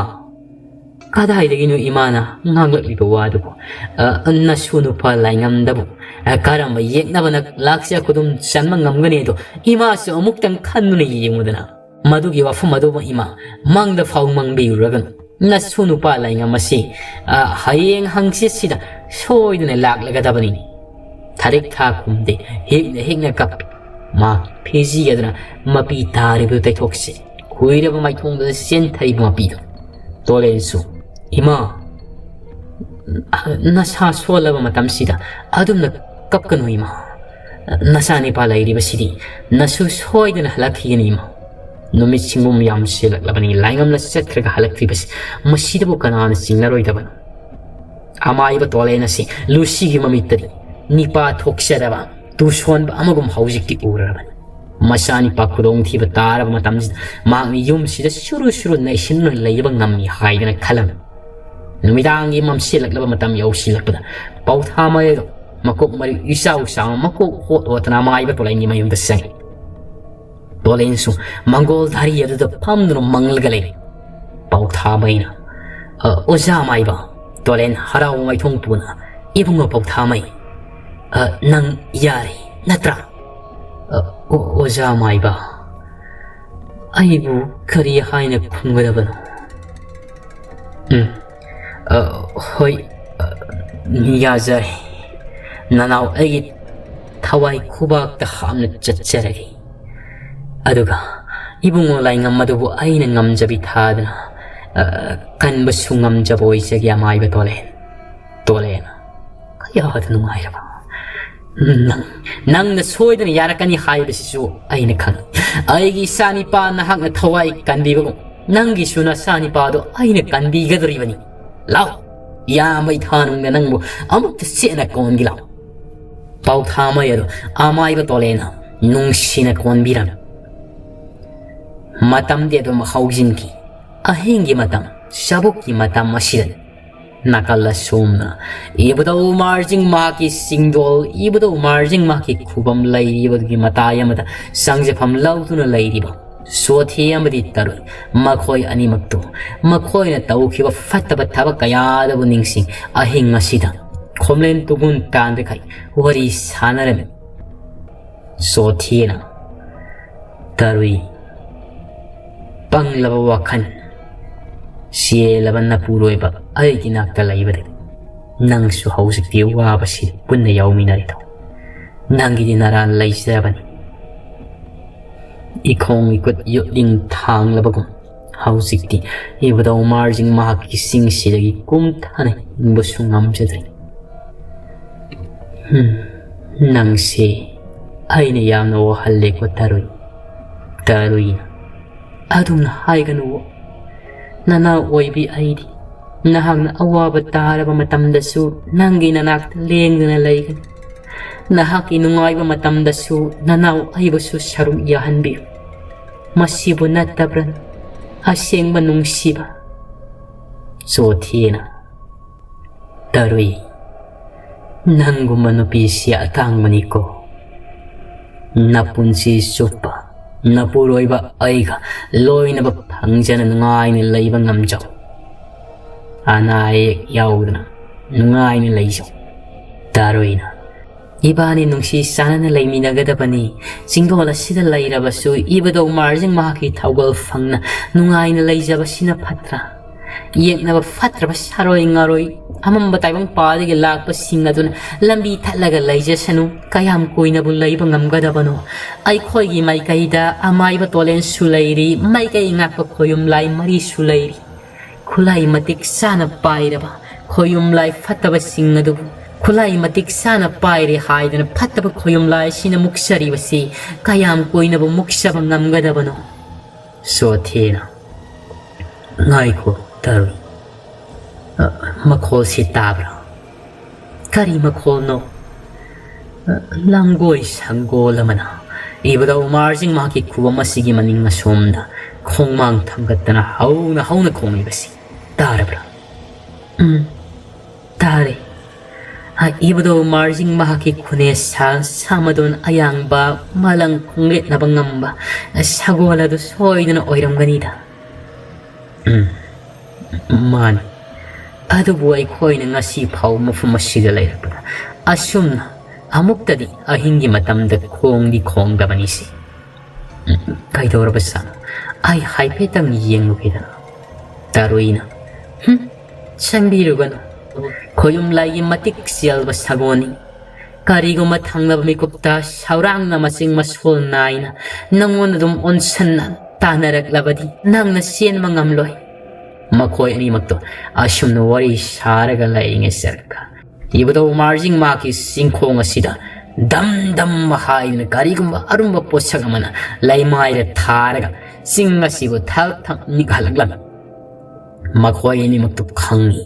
"ꯀꯗꯥꯏꯗꯒꯤꯅꯣ ꯏꯃꯥꯅ ꯉꯥꯡꯂꯛꯂꯤꯕ ꯋꯥꯗꯨꯕꯨ? ꯑ, ꯅꯁꯨ ꯅꯨꯄꯥ ꯂꯥꯏꯉꯝꯗꯕꯨ, ꯑ, ꯀꯔꯝꯕ ꯌꯦꯛꯅꯕꯅ ꯂꯥꯛꯆ ꯈꯨꯗꯨꯝ ꯆꯟꯕ ꯉꯝꯒꯅꯤ?" ꯑꯗꯣ ꯏꯃꯥꯁꯨ ꯑꯃꯨꯛꯇꯪ ꯈꯟꯗꯨꯅ ꯌꯦꯡꯉꯨꯗꯅ꯫ ꯃꯗꯨꯒꯤ ꯋꯥꯐꯝ ꯑꯗꯨꯕꯨ ꯏꯃꯥ ꯃꯪꯗ ꯐꯥꯎ ꯃꯪꯕꯤꯔꯨꯔꯒꯅꯨ꯫ ꯅꯁꯨ ꯅꯨꯄꯥ ꯂꯥꯏꯉꯝ ꯑꯁꯤ, ꯑ, ꯍꯌꯦꯡ ꯍꯪꯆꯤꯠꯁꯤꯗ ꯁꯣꯏꯗꯅ ꯂꯥꯛꯂꯒꯗꯕꯅꯤ꯫ ꯊꯥꯔꯤꯛ ꯊꯥ ꯈꯨꯝꯗꯦ, ꯍꯤꯛꯅ ꯍꯤꯛꯅ ꯀꯞꯄꯤ꯫ ꯃꯥ ꯐꯤꯖꯤ ꯑꯗꯨꯅ ꯃꯄꯤ ꯇꯥꯔꯤꯕꯗꯨ ꯇꯩꯊꯣꯛꯁꯤ꯫ ꯀꯨꯏꯔꯕ ꯃꯥꯏꯊꯣꯡꯗꯨꯗ ꯆꯦꯟꯊꯔꯤꯕ ꯃꯄꯤꯗꯨ꯫ ꯇꯣꯂꯦꯟꯁꯨ, "ꯏꯃꯥ, ꯅꯁꯥ ꯁꯣꯜꯂꯕ ꯃꯇꯝꯁꯤꯗ ꯑꯗꯨꯝꯅ ꯀꯞꯀꯅꯨ ꯏꯃꯥ꯫ ꯅꯆꯥꯅꯤꯄꯥ ꯂꯩꯔꯤꯕꯁꯤꯗꯤ ꯅꯁꯨ ꯁꯣꯏꯗꯅ ꯍꯜꯂꯛꯈꯤꯒꯅꯤ ꯏꯃꯥ꯫ ꯅꯨꯃꯤꯠ ꯁꯤꯡꯒꯨꯝ ꯌꯥꯝ ꯁꯤꯜꯂꯛꯂꯕꯅꯤ, ꯂꯥꯏꯉꯝꯅ ꯆꯠꯈ꯭ꯔꯒ ꯍꯜꯂꯛꯇ꯭ꯔꯤꯕꯁꯤ, ꯃꯁꯤꯗꯕꯨ ꯀꯅꯥꯅ ꯆꯤꯡꯅꯔꯣꯏꯗꯕꯅꯣ?" ꯑꯃꯥꯏꯕ ꯇꯣꯂꯦꯟ ꯑꯁꯤ ꯂꯨꯁꯤꯒꯤ ꯃꯃꯤꯠꯇꯗꯤ ꯅꯤꯄꯥ ꯊꯣꯛꯆꯗꯕ ꯇꯨꯁꯣꯟꯕ ꯑꯃꯒꯨꯝ ꯍꯧꯖꯤꯛꯇꯤ ꯎꯔꯔꯕꯅꯤ꯫ ꯃꯆꯥꯅꯤꯄꯥ ꯈꯨꯗꯣꯡꯊꯤꯕ ꯇꯥꯔꯕ ꯃꯇꯝꯁꯤꯗ ꯃꯍꯥꯛꯅ ꯌꯨꯝꯁꯤꯗ ꯁꯨꯔꯨ ꯁꯨꯔꯨ ꯅꯩꯁꯤꯟꯅ ꯂꯩꯕ ꯉꯝꯃꯤ ꯍꯥꯏꯗꯅ ꯈꯜꯂꯝꯃꯤ꯫ ꯅꯨꯃꯤꯗꯥꯡꯒꯤ ꯃꯝꯁꯤꯜꯂꯛꯂꯕ ꯃꯇꯝ ꯌꯧꯁꯤꯜꯂꯛꯄꯗ ꯄꯥꯎꯊꯥꯃꯩ ꯑꯗꯣ ꯃꯀꯣꯛ ꯃꯔꯤ ꯏꯆꯥꯎ ꯆꯥꯎꯅ ꯃꯀꯣꯛ ꯍꯣꯠ ꯍꯣꯠꯇꯅ ꯑꯃꯥꯏꯕ ꯇꯣꯂꯦꯟꯒꯤ ꯃꯌꯨꯝꯗ ꯆꯪꯉꯤ꯫ ꯇꯣꯂꯦꯟꯁꯨ ꯃꯪꯒꯣꯜ ꯙꯥꯔꯤ ꯑꯗꯨꯗ ꯐꯝꯗꯨꯅ ꯃꯪꯂꯒ ꯂꯩꯔꯤ꯫ ꯄꯥꯎꯊꯥꯃꯩꯅ, "ꯑ, ꯑꯣꯖꯥ ꯃꯥꯏꯕ꯫" ꯇꯣꯂꯦꯟ ꯍꯔꯥꯎ ꯃꯥꯏꯊꯣꯡ ꯄꯨꯅ, "ꯏꯕꯨꯡꯉꯣ ꯄꯥꯎꯊꯥꯃꯩ, ꯑ, ꯅꯪ ꯌꯥꯔꯦ ꯅꯠꯇ꯭ꯔꯥ?" "ꯑ, ꯑꯣ-, ꯑꯣꯖꯥ ꯃꯥꯏꯕ, ꯑꯩꯕꯨ ꯀꯔꯤ ꯍꯥꯏꯅ ꯈꯨꯝꯒꯗꯕꯅꯣ?" "ꯎꯝ, ꯑ, ꯍꯣꯏ, ꯑ, ꯌꯥꯖꯔꯦ꯫ ꯅꯅꯥꯎ ꯑꯩꯒꯤ ꯊꯋꯥꯏ ꯈꯨꯕꯥꯛꯇ ꯍꯥꯞꯅ ꯆꯠꯆꯔꯒꯦ꯫ ꯑꯗꯨꯒ ꯏꯕꯨꯡꯉꯣ ꯂꯥꯏꯉꯝ ꯑꯗꯨꯕꯨ ꯑꯩꯅ ꯉꯝꯖꯕꯤ ꯊꯥꯗꯅ, ꯑ, ꯀꯟꯕꯁꯨ ꯉꯝꯖꯕ ꯑꯣꯏꯖꯒꯦ ꯑꯃꯥꯏꯕ ꯇꯣꯂꯦꯟ꯫" ꯇꯣꯂꯦꯟ, ꯀꯌꯥꯗ ꯅꯨꯡꯉꯥꯏꯔꯕ꯫ ꯅꯪ, ꯅꯪꯅ ꯁꯣꯏꯗꯅ ꯌꯥꯔꯛꯀꯅꯤ ꯍꯥꯏꯕꯁꯤꯁꯨ ꯑꯩꯅ ꯈꯪꯏ꯫ ꯑꯩꯒꯤ ꯏꯆꯥꯅꯤꯄꯥ ꯅꯍꯥꯛꯅ ꯊꯋꯥꯏ ꯀꯟꯕꯤꯕꯒꯨꯝ, ꯅꯪꯒꯤꯁꯨ ꯅꯆꯥꯅꯤꯄꯥꯗꯣ ꯑꯩꯅ ꯀꯟꯕꯤꯒꯗꯧꯔꯤꯕꯅꯤ꯫ ꯂꯥꯎ, ꯏꯌꯥꯝꯕ ꯏꯊꯥꯅꯨꯡꯗ ꯅꯪꯕꯨ ꯑꯃꯨꯛꯇ ꯆꯦꯠꯅ ꯀꯣꯟꯒꯦ ꯂꯥꯎ꯫ ꯄꯥꯎꯊꯥꯃꯩ ꯑꯗꯨ ꯑꯃꯥꯏꯕ ꯇꯣꯂꯦꯟꯅ ꯅꯨꯡꯁꯤꯅ ꯀꯣꯟꯕꯤꯔꯝꯃꯤ꯫ ꯃꯇꯝꯗꯤ ꯑꯗꯨꯝ ꯍꯧꯖꯤꯟꯈꯤ꯫ ꯑꯍꯤꯡꯒꯤ ꯃꯇꯝ, ꯆꯥꯕꯨꯛꯀꯤ ꯃꯇꯝ ꯑꯁꯤꯗꯅꯤ꯫ ꯅꯥꯀꯜ ꯑꯁꯣꯝꯅ ꯏꯕꯨꯙꯧ ꯃꯥꯔꯖꯤꯡ ꯃꯍꯥꯛꯀꯤ ꯆꯤꯡꯗꯣꯜ, ꯏꯕꯨꯙꯧ ꯃꯥꯔꯖꯤꯡ ꯃꯍꯥꯛꯀꯤ ꯈꯨꯕꯝ ꯂꯩꯔꯤꯕꯒꯤ ꯃꯇꯥꯏ ꯑꯃꯗ ꯆꯪꯖꯐꯝ ꯂꯧꯗꯨꯅ ꯂꯩꯔꯤꯕ ꯆꯣꯊꯦ ꯑꯃꯗꯤ ꯇꯔꯨꯏ, ꯃꯈꯣꯏ ꯑꯅꯤꯃꯛꯇꯨ ꯃꯈꯣꯏꯅ ꯇꯧꯈꯤꯕ ꯐꯠꯇꯕ ꯊꯕꯛ ꯀꯌꯥꯗꯕꯨ ꯅꯤꯡꯁꯤꯡ, ꯑꯍꯤꯡ ꯑꯁꯤꯗ ꯈꯣꯝꯂꯦꯟ ꯇꯨꯒꯨꯟ ꯇꯥꯟꯗꯈꯩ ꯋꯥꯔꯤ ꯁꯥꯟꯅꯔꯝꯃꯤ꯫ ꯆꯣꯊꯦꯅ, "ꯇꯔꯨꯏ, ꯄꯪꯂꯕ ꯋꯥꯈꯜ ꯆꯦꯜꯂꯕ ꯅꯄꯨꯔꯣꯏꯕ ꯑꯩꯒꯤ ꯅꯥꯛꯇ ꯂꯩꯕꯗꯒꯤ ꯅꯪꯁꯨ ꯍꯧꯖꯤꯛꯇꯤ ꯋꯥꯕꯁꯤ ꯄꯨꯟꯅ ꯌꯥꯎꯃꯤꯟꯅꯔꯦꯗꯣ꯫ ꯅꯪꯒꯤꯗꯤ ꯅꯔꯥ ꯂꯩꯖꯔꯕꯅꯤ꯫ ꯏꯈꯣꯡ ꯏꯈꯨꯠ ꯌꯣꯠꯂꯤꯡ ꯊꯥꯡꯂꯕꯒꯨꯝ ꯍꯧꯖꯤꯛꯇꯤ ꯏꯕꯨꯙꯧ ꯃꯥꯔꯖꯤꯡ ꯃꯍꯥꯛꯀꯤ ꯆꯤꯡꯁꯤꯗꯒꯤ ꯀꯨꯝꯊꯅ ꯍꯤꯡꯕꯁꯨ ꯉꯝꯖꯗ꯭ꯔꯦ꯫ ꯍꯝ, ꯅꯪꯁꯦ ꯑꯩꯅ ꯌꯥꯝꯅ ꯋꯥꯍꯜꯂꯦꯀꯣ ꯇꯔꯨꯏ꯫ ꯇꯔꯨꯏꯅ, ꯑꯗꯨꯝꯅ ꯍꯥꯏꯒꯅꯨꯋꯣ꯫ ꯅꯅꯥꯎ ꯑꯣꯏꯕꯤ ꯑꯩꯗꯤ ꯅꯍꯥꯛꯅ ꯑꯋꯥꯕ ꯇꯥꯔꯕ ꯃꯇꯝꯗꯁꯨ ꯅꯪꯒꯤ ꯅꯅꯥꯛꯇ ꯂꯦꯡꯗꯅ ꯂꯩꯒꯅꯤ꯫ ꯅꯍꯥꯛꯀꯤ ꯅꯨꯡꯉꯥꯏꯕ ꯃꯇꯝꯗꯁꯨ ꯅꯅꯥꯎ ꯑꯩꯕꯨꯁꯨ ꯁꯔꯨꯛ ꯌꯥꯍꯟꯕꯤꯌꯨ꯫ ꯃꯁꯤꯕꯨ ꯅꯠꯇꯕ꯭ꯔꯅꯤ ꯑꯁꯦꯡꯕ ꯅꯨꯡꯁꯤꯕ?" ꯆꯣꯊꯦꯅ, "ꯇꯔꯨꯏ, ꯅꯪꯒꯨꯝꯕ ꯅꯨꯄꯤꯁꯤ ꯑꯇꯥꯡꯕꯅꯤꯀꯣ꯫ ꯅꯄꯨꯟꯁꯤ ꯆꯨꯞꯄ ꯅꯄꯨꯔꯣꯏꯕ ꯑꯩꯒ ꯂꯣꯏꯅꯕ ꯐꯪꯖꯅ ꯅꯨꯡꯉꯥꯏꯅ ꯂꯩꯕ ꯉꯝꯖꯧ꯫ ꯑꯅꯥ ꯑꯌꯦꯛ ꯌꯥꯎꯗꯅ ꯅꯨꯡꯉꯥꯏꯅ ꯂꯩꯖꯧ꯫" ꯇꯔꯨꯏꯅ, "ꯏꯕꯥꯅꯤ ꯅꯨꯡꯁꯤ ꯆꯥꯟꯅꯅ ꯂꯩꯃꯤꯟꯅꯒꯗꯕꯅꯤ꯫ ꯆꯤꯡꯗꯣꯜ ꯑꯁꯤꯗ ꯂꯩꯔꯕꯁꯨ ꯏꯕꯨꯙꯧ ꯃꯥꯔꯖꯤꯡ ꯃꯍꯥꯛꯀꯤ ꯊꯧꯒꯜ ꯐꯪꯅ ꯅꯨꯡꯉꯥꯏꯅ ꯂꯩꯖꯕꯁꯤꯅ ꯐꯠꯇ꯭ꯔꯥ? ꯌꯦꯛꯅꯕ ꯐꯠꯇ꯭ꯔꯕ ꯁꯥꯔꯣꯏ ꯉꯥꯔꯣꯏ ꯑꯃꯝꯕ ꯇꯥꯏꯕꯪ ꯄꯥꯗꯒꯤ ꯂꯥꯛꯄꯁꯤꯡ ꯑꯗꯨꯅ ꯂꯝꯕꯤ ꯊꯠꯂꯒ ꯂꯩꯖꯁꯅꯨ꯫ ꯀꯌꯥꯝ ꯀꯨꯏꯅꯕꯨ ꯂꯩꯕ ꯉꯝꯒꯗꯕꯅꯣ? ꯑꯩꯈꯣꯏꯒꯤ ꯃꯥꯏꯀꯩꯗ ꯑꯃꯥꯏꯕ ꯇꯣꯂꯦꯟꯁꯨ ꯂꯩꯔꯤ, ꯃꯥꯏꯀꯩ ꯉꯥꯛꯄ ꯈꯣꯌꯨꯝ ꯂꯥꯏ ꯃꯔꯤꯁꯨ ꯂꯩꯔꯤ꯫ ꯈꯨꯠꯂꯥꯏ ꯃꯇꯤꯛ ꯆꯥꯅ ꯄꯥꯏꯔꯕ ꯈꯣꯌꯨꯝ ꯂꯥꯏ ꯐꯠꯇꯕꯁꯤꯡ ꯑꯗꯨꯕꯨ ꯈꯨꯠꯂꯥꯏ ꯃꯇꯤꯛ ꯆꯥꯅ ꯄꯥꯏꯔꯦ ꯍꯥꯏꯗꯅ ꯐꯠꯇꯕ ꯈꯣꯌꯨꯝ ꯂꯥꯏ ꯑꯁꯤꯅ ꯃꯨꯛꯆꯔꯤꯕꯁꯤ ꯀꯌꯥꯝ ꯀꯨꯏꯅꯕꯨ ꯃꯨꯛꯆꯕ ꯉꯝꯒꯗꯕꯅꯣ?" ꯆꯣꯊꯦꯅ, "ꯉꯥꯏꯈꯣ ꯇꯔꯨꯏ, ꯑ, ꯃꯈꯣꯜꯁꯤ ꯇꯥꯕ꯭ꯔꯥ? ꯀꯔꯤ ꯃꯈꯣꯜꯅꯣ?" ꯑ, ꯂꯥꯡꯒꯣꯏ ꯁꯪꯒꯣꯜ ꯑꯃꯅ ꯏꯕꯨꯙꯧ ꯃꯥꯔꯖꯤꯡ ꯃꯍꯥꯛꯀꯤ ꯈꯨꯕꯝ ꯑꯁꯤꯒꯤ ꯃꯅꯤꯡ ꯑꯁꯣꯝꯗ ꯈꯣꯡꯃꯥꯡ ꯊꯥꯡꯒꯠꯇꯅ ꯍꯧꯅ ꯍꯧꯅ ꯈꯣꯡꯂꯤꯕꯁꯤ ꯇꯥꯔꯕ꯭ꯔꯥ? ꯎꯝ, ꯇꯥꯔꯦ꯫ ꯑꯩ, ꯏꯕꯨꯙꯧ ꯃꯥꯔꯖꯤꯡ ꯃꯍꯥꯛꯀꯤ ꯈꯨꯅꯦꯁꯥ ꯁꯥꯃꯗꯣꯟ ꯑꯌꯥꯡꯕ, ꯃꯥꯂꯪ ꯈꯣꯡꯂꯦꯠꯅꯕ ꯉꯝꯕ ꯁꯒꯣꯜ ꯑꯗꯨ ꯁꯣꯏꯗꯅ ꯑꯣꯏꯔꯝꯒꯅꯤꯗ꯫ ꯎꯝ, ꯃꯥꯅꯤ꯫ ꯑꯗꯨꯕꯨ ꯑꯩꯈꯣꯏꯅ ꯉꯁꯤ ꯐꯥꯎ ꯃꯐꯝ ꯑꯁꯤꯗ ꯂꯩꯔꯛꯄꯗ ꯑꯁꯨꯝꯅ ꯑꯃꯨꯛꯇꯗꯤ ꯑꯍꯤꯡꯒꯤ ꯃꯇꯝꯗ ꯈꯣꯡꯗꯤ ꯈꯣꯡꯗꯕꯅꯤꯁꯦ꯫ ꯎꯝ, ꯀꯩꯗꯧꯔꯕ ꯁꯥꯅꯣ? ꯑꯩ ꯍꯥꯏꯐꯦꯠꯇꯪ ꯌꯦꯡꯂꯨꯒꯦꯗꯅ꯫ ꯇꯔꯨꯏꯅ, "ꯍꯨꯝ, ꯆꯪꯕꯤꯔꯨꯒꯅꯨ꯫ ꯈꯣꯌꯨꯝ ꯂꯥꯏꯒꯤ ꯃꯇꯤꯛ ꯆꯦꯜꯕ ꯁꯒꯣꯜꯅꯤ꯫ ꯀꯔꯤꯒꯨꯝꯕ ꯊꯪꯅꯕ ꯃꯤꯀꯨꯞꯇ ꯁꯧꯔꯥꯡꯅ ꯃꯆꯤꯡ ꯃꯁꯣꯜ ꯅꯥꯏꯅ ꯅꯪꯉꯣꯟꯗ ꯑꯗꯨꯝ ꯑꯣꯟꯁꯟꯅ ꯇꯥꯟꯅꯔꯛꯂꯕꯗꯤ ꯅꯪꯅ ꯆꯦꯟꯕ ꯉꯝꯂꯣꯏ꯫" ꯃꯈꯣꯏ ꯑꯅꯤꯃꯛꯇꯣ ꯑꯁꯨꯝꯅ ꯋꯥꯔꯤ ꯁꯥꯔꯒ ꯂꯩꯔꯤꯉꯩ ꯆꯔꯛꯀ ꯏꯕꯨꯙꯧ ꯃꯥꯔꯖꯤꯡ ꯃꯍꯥꯛꯀꯤ ꯆꯤꯡꯈꯣꯡ ꯑꯁꯤꯗ ꯗꯝ ꯗꯝ ꯍꯥꯏꯗꯨꯅ ꯀꯔꯤꯒꯨꯝꯕ ꯑꯔꯨꯝꯕ ꯄꯣꯠꯁꯛ ꯑꯃꯅ ꯂꯩꯃꯥꯏꯗ ꯊꯥꯔꯒ ꯆꯤꯡ ꯑꯁꯤꯕꯨ ꯊꯛ ꯊꯛ ꯅꯤꯛꯍꯜꯂꯛꯂꯝꯃꯤ꯫ ꯃꯈꯣꯏ ꯑꯅꯤꯃꯛꯇꯨ ꯈꯪꯉꯤ꯫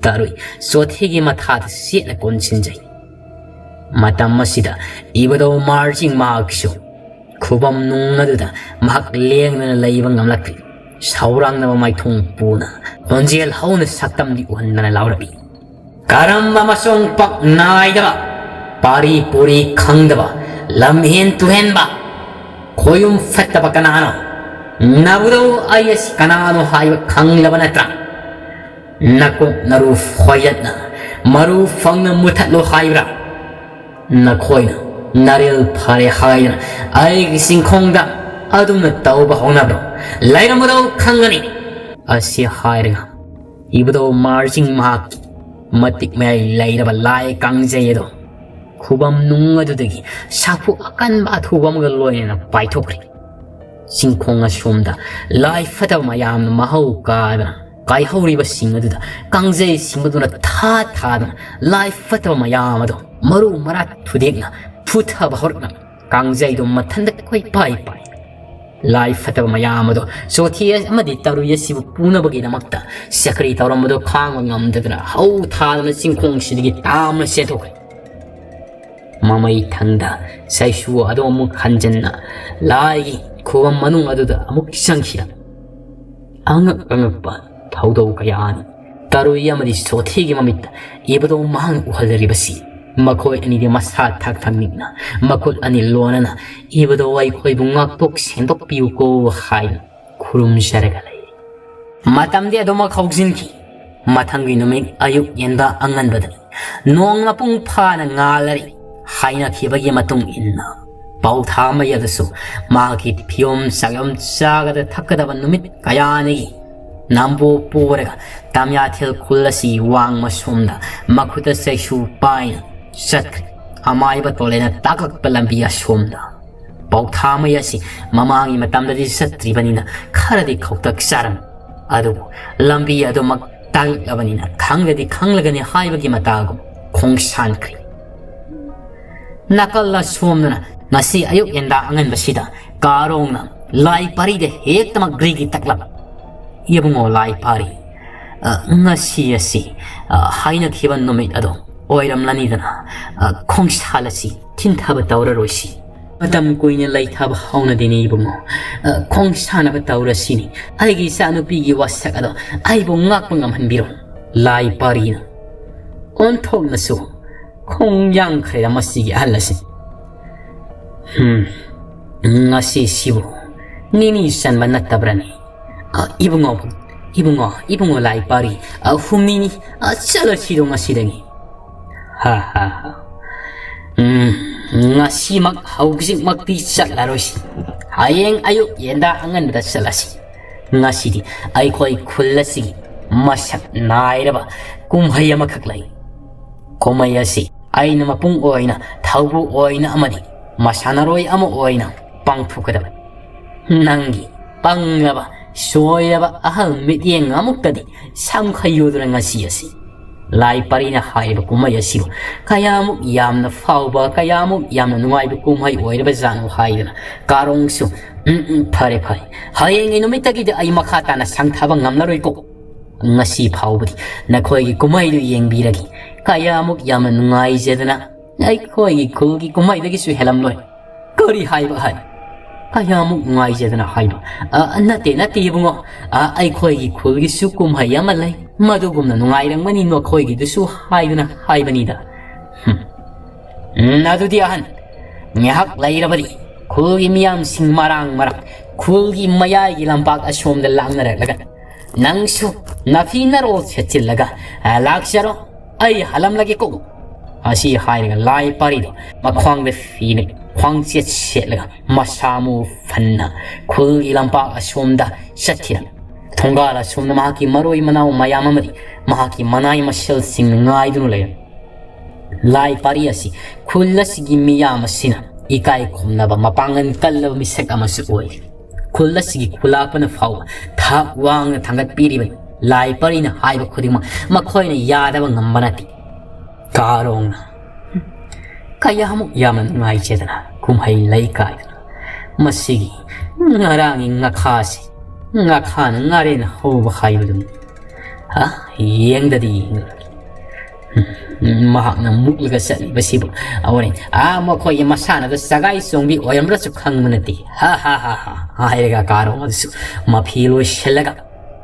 ꯇꯔꯨꯏ ꯆꯣꯊꯤꯒꯤ ꯃꯊꯥꯗ ꯆꯦꯠꯅ ꯀꯣꯟꯁꯤꯟꯖꯩ꯫ ꯃꯇꯝ ꯑꯁꯤꯗ ꯏꯕꯨꯙꯧ ꯃꯥꯔꯖꯤꯡ ꯃꯍꯥꯛꯁꯨ ꯈꯨꯕꯝ ꯅꯨꯡ ꯑꯗꯨꯗ ꯃꯍꯥꯛ ꯂꯦꯡꯗꯅ ꯂꯩꯕ ꯉꯝꯂꯛꯇ꯭ꯔꯤ꯫ ꯁꯧꯔꯥꯡꯅꯕ ꯃꯥꯏꯊꯣꯡ ꯄꯨꯅ ꯈꯣꯟꯖꯦꯜ ꯍꯧꯅ ꯁꯛꯇꯝꯗꯤ ꯎꯍꯟꯗꯅ ꯂꯥꯎꯔꯛꯏ, "ꯀꯔꯝꯕ ꯃꯆꯣꯡ ꯄꯥꯛ ꯅꯥꯏꯗꯕ, ꯄꯥꯔꯤ ꯄꯨꯔꯤ ꯈꯪꯗꯕ, ꯂꯝꯍꯦꯟ ꯇꯨꯍꯦꯟꯕ, ꯈꯣꯌꯨꯝ ꯐꯠꯇꯕ ꯀꯅꯥꯅꯣ? ꯅꯕꯨꯙꯧ ꯑꯩ ꯑꯁꯤ ꯀꯅꯥꯅꯣ ꯍꯥꯏꯕ ꯈꯪꯂꯕ ꯅꯠꯇ꯭ꯔꯥ? ꯅꯀꯣꯛ ꯅꯔꯨ ꯐꯣꯏꯗꯠꯅ, ꯃꯔꯨ ꯐꯪꯅ ꯃꯨꯊꯠꯂꯣ ꯍꯥꯏꯕ꯭ꯔꯥ? ꯅꯈꯣꯏꯅ ꯅꯔꯦꯜ ꯐꯔꯦ ꯍꯥꯏꯗꯅ ꯑꯩꯒꯤ ꯆꯤꯡꯈꯣꯡꯗ ꯑꯗꯨꯝꯅ ꯇꯧꯕ ꯍꯧꯅꯕ꯭ꯔꯣ? ꯂꯩꯔꯝꯃꯨꯗꯧ ꯈꯪꯒꯅꯤ!" ꯑꯁꯤ ꯍꯥꯏꯔꯒ ꯏꯕꯨꯙꯧ ꯃꯥꯔꯖꯤꯡ ꯃꯍꯥꯛꯀꯤ ꯃꯇꯤꯛ ꯃꯌꯥꯏ ꯂꯩꯔꯕ ꯂꯥꯏ ꯀꯥꯡꯖꯩ ꯑꯗꯣ ꯈꯨꯕꯝ ꯅꯨꯡ ꯑꯗꯨꯗꯒꯤ ꯁꯥꯐꯨ ꯑꯀꯟꯕ ꯑꯊꯨꯕ ꯑꯃꯒ ꯂꯣꯏꯅꯅ ꯄꯥꯏꯊꯣꯛꯈ꯭ꯔꯦ꯫ ꯆꯤꯡꯈꯣꯡ ꯑꯁꯣꯝꯗ ꯂꯥꯏ ꯐꯠꯇꯕ ꯃꯌꯥꯝꯅ ꯃꯍꯧ ꯀꯥꯗꯅ ꯀꯥꯏꯍꯧꯔꯤꯕꯁꯤꯡ ꯑꯗꯨꯗ ꯀꯥꯡꯖꯩꯁꯤꯡ ꯑꯗꯨꯅ ꯊꯥ ꯊꯥꯗꯅ ꯂꯥꯏ ꯐꯠꯇꯕ ꯃꯌꯥꯝ ꯑꯗꯣ ꯃꯔꯨ ꯃꯔꯥ ꯊꯨꯗꯦꯛꯅ ꯐꯨꯊꯕ ꯍꯧꯔꯛꯅ ꯀꯥꯡꯖꯩꯗꯣ ꯃꯊꯟꯇ ꯀꯣꯏꯄꯥꯏ ꯄꯥꯏ꯫ ꯂꯥꯏ ꯐꯠꯇꯕ ꯃꯌꯥꯝ ꯑꯗꯣ ꯆꯣꯊꯤ ꯑꯃꯗꯤ ꯇꯔꯨꯏ ꯑꯁꯤꯕꯨ ꯄꯨꯅꯕꯒꯤꯗꯃꯛꯇ ꯆꯀ꯭ꯔꯤ ꯇꯧꯔꯝꯕꯗꯣ ꯈꯥꯡꯕ ꯉꯝꯗꯗꯨꯅ ꯍꯧ ꯊꯥꯗꯨꯅ ꯆꯤꯡꯈꯣꯡꯁꯤꯗꯒꯤ ꯇꯥꯝꯅ ꯆꯦꯟꯊꯣꯛꯈ꯭ꯔꯦ꯫ ꯃꯃꯩ ꯊꯪꯗ ꯆꯩꯁꯨ ꯑꯗꯨ ꯑꯃꯨꯛ ꯍꯟꯖꯤꯟꯅ ꯂꯥꯏꯒꯤ ꯈꯨꯕꯝ ꯃꯅꯨꯡ ꯑꯗꯨꯗ ꯑꯃꯨꯛ ꯆꯪꯈꯤꯔꯝꯃꯤ꯫ ꯑꯉꯛ ꯑꯉꯛꯄ ꯊꯧꯗꯧ ꯀꯌꯥꯅꯤ꯫ ꯇꯔꯨꯏ ꯑꯃꯗꯤ ꯁꯣꯊꯤꯒꯤ ꯃꯃꯤꯠꯇ ꯏꯕꯗꯣ ꯃꯍꯥꯛꯅ ꯎꯍꯜꯂꯤꯕꯁꯤ, ꯃꯈꯣꯏ ꯑꯅꯤꯗꯤ ꯃꯁꯥ ꯊꯛ ꯊꯛ ꯅꯤꯛꯅ, ꯃꯈꯨꯠ ꯑꯅꯤ ꯂꯣꯟꯅꯅ, "ꯏꯕꯗꯣ, ꯑꯩꯈꯣꯏꯕꯨ ꯉꯥꯛꯊꯣꯛ ꯁꯦꯟꯗꯣꯛꯄꯤꯌꯨꯀꯣ" ꯍꯥꯏꯅ ꯈꯨꯔꯨꯝꯖꯔꯒ ꯂꯩꯔꯤ꯫ ꯃꯇꯝꯗꯤ ꯑꯗꯨꯃꯛ ꯍꯧꯖꯤꯟꯈꯤ꯫ ꯃꯊꯪꯒꯤ ꯅꯨꯃꯤꯠ ꯑꯌꯨꯛ ꯌꯦꯟꯗꯥ ꯑꯉꯟꯕꯗꯅꯤ꯫ ꯅꯣꯡ ꯃꯄꯨꯡ ꯐꯥꯅ ꯉꯥꯜꯂꯔꯤ꯫ ꯍꯥꯏꯅꯈꯤꯕꯒꯤ ꯃꯇꯨꯡ ꯏꯟꯅ ꯄꯥꯎꯊꯥꯃꯩ ꯑꯗꯨꯁꯨ ꯃꯍꯥꯛꯀꯤ ꯐꯤꯌꯣꯝ ꯆꯥꯌꯣꯝ ꯆꯥꯒꯗ ꯊꯛꯀꯗꯕ ꯅꯨꯃꯤꯠ ꯀꯌꯥꯅꯤꯒꯤ ꯅꯝꯕꯨ ꯄꯨꯔꯒ ꯇꯝꯌꯥꯊꯦꯜ ꯈꯨꯜ ꯑꯁꯤ ꯋꯥꯡꯃ ꯁꯣꯝꯗ ꯃꯈꯨꯠꯇ ꯆꯩꯁꯨ ꯄꯥꯏꯅ ꯆꯠꯈ꯭ꯔꯦ꯫ ꯑꯃꯥꯏꯕ ꯇꯣꯂꯦꯅ ꯇꯥꯛꯂꯛꯄ ꯂꯝꯕꯤ ꯑꯁꯣꯝꯗ꯫ ꯄꯥꯎꯊꯥꯃꯩ ꯑꯁꯤ ꯃꯃꯥꯡꯒꯤ ꯃꯇꯝꯗꯗꯤ ꯆꯠꯇ꯭ꯔꯤꯕꯅꯤꯅ ꯈꯔꯗꯤ ꯈꯧꯇꯛ ꯆꯥꯔꯝꯃꯤ꯫ ꯑꯗꯨꯕꯨ ꯂꯝꯕꯤ ꯑꯗꯨꯃꯛ ꯇꯥꯛꯂꯛꯂꯕꯅꯤꯅ ꯈꯪꯂꯗꯤ ꯈꯪꯂꯒꯅꯤ ꯍꯥꯏꯕꯒꯤ ꯃꯇꯥꯒꯨꯝ ꯈꯣꯡꯁꯥꯟꯈ꯭ꯔꯦ꯫ ꯅꯥꯀꯜ ꯑꯁꯣꯝꯗꯅ ꯉꯁꯤ ꯑꯌꯨꯛ ꯌꯦꯟꯗꯥ ꯑꯉꯟꯕꯁꯤꯗ ꯀꯥꯔꯣꯡꯅ ꯂꯥꯏ ꯄꯥꯔꯤꯗ ꯍꯦꯛꯇꯃꯛ ꯒ꯭ꯔꯤꯒꯤ ꯇꯛꯂꯕ꯫ "ꯏꯕꯨꯡꯉꯣ ꯂꯥꯏ ꯄꯥꯔꯤ, ꯑ, ꯉꯁꯤ ꯑꯁꯤ, ꯑ, ꯍꯥꯏꯅꯈꯤꯕ ꯅꯨꯃꯤꯠ ꯑꯗꯣ ꯑꯣꯏꯔꯝꯂꯅꯤꯗꯅ, ꯑ, ꯈꯣꯡꯁꯥꯜ ꯑꯁꯤ ꯊꯤꯟꯊꯕ ꯇꯧꯔꯔꯣꯏꯁꯤ꯫ ꯃꯇꯝ ꯀꯨꯏꯅ ꯂꯩꯊꯕ ꯍꯧꯅꯗꯦꯅꯦ ꯏꯕꯨꯡꯉꯣ꯫ ꯑ, ꯈꯣꯡꯁꯥꯟꯅꯕ ꯇꯧꯔꯁꯤꯅꯤ꯫ ꯑꯩꯒꯤ ꯏꯆꯥꯅꯨꯄꯤꯒꯤ ꯋꯥꯁꯛ ꯑꯗꯣ ꯑꯩꯕꯨ ꯉꯥꯛꯄ ꯉꯝꯍꯟꯕꯤꯔꯣ" ꯂꯥꯏ ꯄꯥꯔꯤꯅ꯫ ꯑꯣꯟꯊꯣꯛꯅꯁꯨ ꯈꯣꯡꯌꯥꯡꯈ꯭ꯔꯦꯗ ꯃꯁꯤꯒꯤ ꯑꯍꯜ ꯑꯁꯤ꯫ "ꯍꯝ, ꯉꯁꯤꯁꯤꯕꯨ ꯅꯤꯅꯤ ꯆꯟꯕ ꯅꯠꯇꯕ꯭ꯔꯅꯦ? ꯑ, ꯏꯕꯨꯡꯉꯣ, ꯏꯕꯨꯡꯉꯣ, ꯏꯕꯨꯡꯉꯣ ꯂꯥꯏ ꯄꯥꯔꯤ, ꯑ, ꯍꯨꯝꯅꯤꯅꯤ, ꯑ, ꯆꯠꯂꯁꯤꯗꯣ ꯉꯁꯤꯗꯒꯤ"꯫ "ꯍꯥ, ꯍꯥ, ꯍꯥ꯫ ꯎꯝ, ꯉꯁꯤꯃꯛ ꯍꯧꯖꯤꯛꯃꯛꯇꯤ ꯆꯠꯂꯔꯣꯏꯁꯤ꯫ ꯍꯌꯦꯡ ꯑꯌꯨꯛ ꯌꯦꯟꯗꯥ ꯑꯉꯟꯕꯗ ꯆꯠꯂꯁꯤ꯫ ꯉꯁꯤꯗꯤ ꯑꯩꯈꯣꯏ ꯈꯨꯜ ꯑꯁꯤꯒꯤ ꯃꯁꯛ ꯅꯥꯏꯔꯕ ꯀꯨꯝꯍꯩ ꯑꯃꯈꯛ ꯂꯩ꯫ ꯀꯨꯝꯍꯩ ꯑꯁꯤ ꯑꯩꯅ ꯃꯄꯨꯡ ꯑꯣꯏꯅ, ꯊꯧꯕꯨ ꯑꯣꯏꯅ ꯑꯃꯗꯤ ꯃꯁꯥꯟꯅꯔꯣꯏ ꯑꯃ ꯑꯣꯏꯅ ꯄꯥꯡꯊꯣꯛꯀꯗꯕ꯫ ꯅꯪꯒꯤ ꯄꯪꯂꯕ, ꯁꯣꯏꯔꯕ ꯑꯍꯜ ꯃꯤꯠꯌꯦꯡ ꯑꯃꯨꯛꯇꯗꯤ ꯁꯝ ꯈꯩꯌꯨꯗꯨꯅ ꯉꯁꯤ ꯑꯁꯤ"꯫ ꯂꯥꯏ ꯄꯥꯔꯤꯅ ꯍꯥꯏꯔꯤꯕ ꯀꯨꯝꯍꯩ ꯑꯁꯤꯕꯨ ꯀꯌꯥꯃꯨꯛ ꯌꯥꯝꯅ ꯐꯥꯎꯕ, ꯀꯌꯥꯃꯨꯛ ꯌꯥꯝꯅ ꯅꯨꯡꯉꯥꯏꯕ ꯀꯨꯝꯍꯩ ꯑꯣꯏꯔꯕꯖꯥꯠꯅꯣ ꯍꯥꯏꯗꯅ ꯀꯥꯔꯣꯡꯁꯨ, "ꯎꯝ, ꯎꯝ, ꯐꯔꯦ, ꯐꯔꯦ꯫ ꯍꯌꯦꯡꯒꯤ ꯅꯨꯃꯤꯠꯇꯒꯤꯗꯤ ꯑꯩ ꯃꯈꯥ ꯇꯥꯅ ꯁꯪꯊꯕ ꯉꯝꯂꯔꯣꯏꯀꯣ꯫ ꯉꯁꯤ ꯐꯥꯎꯕꯗꯤ ꯅꯈꯣꯏꯒꯤ ꯀꯨꯝꯍꯩꯗꯨ ꯌꯦꯡꯕꯤꯔꯒꯦ꯫ ꯀꯌꯥꯃꯨꯛ ꯌꯥꯝꯅ ꯅꯨꯡꯉꯥꯏꯖꯗꯅ ꯑꯩꯈꯣꯏꯒꯤ ꯈꯨꯜꯒꯤ ꯀꯨꯝꯍꯩꯗꯒꯤꯁꯨ ꯍꯦꯜꯂꯝꯂꯣꯏ"꯫ "ꯀꯔꯤ ꯍꯥꯏꯕ ꯍꯥꯏ? ꯀꯌꯥꯃꯨꯛ ꯅꯨꯡꯉꯥꯏꯖꯗꯅ ꯍꯥꯏꯕ?" "ꯑ, ꯅꯠꯇꯦ, ꯅꯠꯇꯦ ꯏꯕꯨꯡꯉꯣ꯫ ꯑ, ꯑꯩꯈꯣꯏꯒꯤ ꯈꯨꯜꯒꯤꯁꯨ ꯀꯨꯝꯍꯩ ꯑꯃ ꯂꯩ꯫ "ꯃꯗꯨꯒꯨꯝꯅ ꯅꯨꯡꯉꯥꯏꯔꯝꯒꯅꯤ ꯅꯈꯣꯏꯒꯤꯗꯨꯁꯨ" ꯍꯥꯏꯗꯨꯅ ꯍꯥꯏꯕꯅꯤꯗ꯫ "ꯍꯨꯝ꯫ ꯎꯝ, ꯑꯗꯨꯗꯤ ꯑꯍꯟ, ꯉꯥꯏꯍꯥꯛ ꯂꯩꯔꯕꯗꯤ ꯈꯨꯜꯒꯤ ꯃꯤꯌꯥꯝꯁꯤꯡ ꯃꯔꯥꯡ ꯃꯔꯥꯡ ꯈꯨꯜꯒꯤ ꯃꯌꯥꯏꯒꯤ ꯂꯝꯄꯥꯛ ꯑꯁꯣꯝꯗ ꯂꯥꯛꯅꯔꯛꯂꯒ ꯅꯪꯁꯨ ꯅꯐꯤ ꯅꯔꯣꯜ ꯁꯦꯠꯆꯤꯜꯂꯒ, ꯑ, ꯂꯥꯛꯆꯔꯣ, ꯑꯩ ꯍꯜꯂꯝꯂꯒꯦꯀꯣ" ꯑꯁꯤ ꯍꯥꯏꯔꯒ ꯂꯥꯏ ꯄꯥꯔꯤꯗꯣ ꯃꯈ꯭ꯋꯥꯡꯗ ꯐꯤꯅ ꯈ꯭ꯋꯥꯡꯆꯦꯠ ꯁꯦꯠꯂꯒ ꯃꯁꯥ ꯃꯎ ꯐꯅ ꯈꯨꯜꯒꯤ ꯂꯝꯄꯥꯛ ꯑꯁꯣꯝꯗ ꯆꯠꯈꯤꯔꯝꯃꯤ꯫ ꯊꯣꯡꯒꯥꯜ ꯑꯁꯣꯝꯗ ꯃꯍꯥꯛꯀꯤ ꯃꯔꯣꯏ ꯃꯅꯥꯎ ꯃꯌꯥꯝ ꯑꯃꯗꯤ ꯃꯍꯥꯛꯀꯤ ꯃꯅꯥꯏ ꯃꯁꯦꯜꯁꯤꯡꯅ ꯉꯥꯏꯗꯨꯅ ꯂꯩꯔꯝꯃꯤ꯫ ꯂꯥꯏ ꯄꯥꯔꯤ ꯑꯁꯤ ꯈꯨꯜ ꯑꯁꯤꯒꯤ ꯃꯤꯌꯥꯝ ꯑꯁꯤꯅ ꯏꯀꯥꯏ ꯈꯨꯝꯅꯕ ꯃꯄꯥꯡꯒꯜ ꯀꯜꯂꯕ ꯃꯤꯁꯛ ꯑꯃꯁꯨ ꯑꯣꯏꯔꯤ꯫ ꯈꯨꯜ ꯑꯁꯤꯒꯤ ꯈꯨꯂꯥꯛꯄꯅ ꯐꯥꯎꯕ ꯊꯥꯛ ꯋꯥꯡꯅ ꯊꯥꯡꯒꯠꯄꯤꯔꯤꯕꯅꯤ꯫ ꯂꯥꯏ ꯄꯥꯔꯤꯅ ꯍꯥꯏꯕ ꯈꯨꯗꯤꯡꯃꯛ ꯃꯈꯣꯏꯅ ꯌꯥꯗꯕ ꯉꯝꯕ ꯅꯠꯇꯦ꯫ ꯀꯥꯔꯣꯡꯅ, "ꯀꯌꯥꯃꯨꯛ ꯌꯥꯝꯅ ꯅꯨꯡꯉꯥꯏꯖꯗꯅ ꯀꯨꯝꯍꯩ ꯂꯩꯀꯥꯏꯗꯅ ꯃꯁꯤꯒꯤ ꯉꯔꯥꯡꯒꯤ ꯉꯥꯈꯥꯁꯤ, ꯉꯥꯈꯥꯅ ꯉꯥꯔꯦꯟ ꯍꯧꯕ ꯍꯥꯏꯕꯗꯨꯅꯤ꯫ ꯍꯥ? ꯌꯦꯡꯗꯗꯤ ꯌꯦꯡꯗꯗꯤ꯫ ꯎꯝ, ꯃꯍꯥꯛꯅ ꯃꯨꯛꯂꯒ ꯆꯠꯂꯤꯕꯁꯤꯕꯨ ꯑꯣꯏꯔꯦ꯫ ꯑꯥ, ꯃꯈꯣꯏꯒꯤ ꯃꯁꯥꯟꯅꯗ ꯁꯒꯥꯏ ꯆꯣꯡꯕꯤ ꯑꯣꯏꯔꯝꯕ꯭ꯔꯁꯨ ꯈꯪꯕ ꯅꯠꯇꯦ꯫ ꯍꯥ, ꯍꯥ, ꯍꯥ, ꯍꯥ" ꯍꯥꯏꯔꯒ ꯀꯥꯔꯣꯡ ꯑꯗꯨꯁꯨ ꯃꯐꯤ ꯂꯣꯏꯁꯤꯜꯂꯒ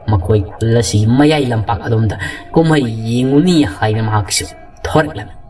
ꯃꯈꯣꯏ ꯈꯨꯜ ꯑꯁꯤꯒꯤ ꯃꯌꯥꯏ ꯂꯝꯄꯥꯛ ꯑꯗꯣꯝꯗ ꯀꯨꯝꯍꯩ ꯌꯦꯡꯉꯨꯅꯤ ꯍꯥꯏꯅ ꯃꯍꯥꯛꯁꯨ ꯊꯣꯔꯛꯂꯝꯃꯤ꯫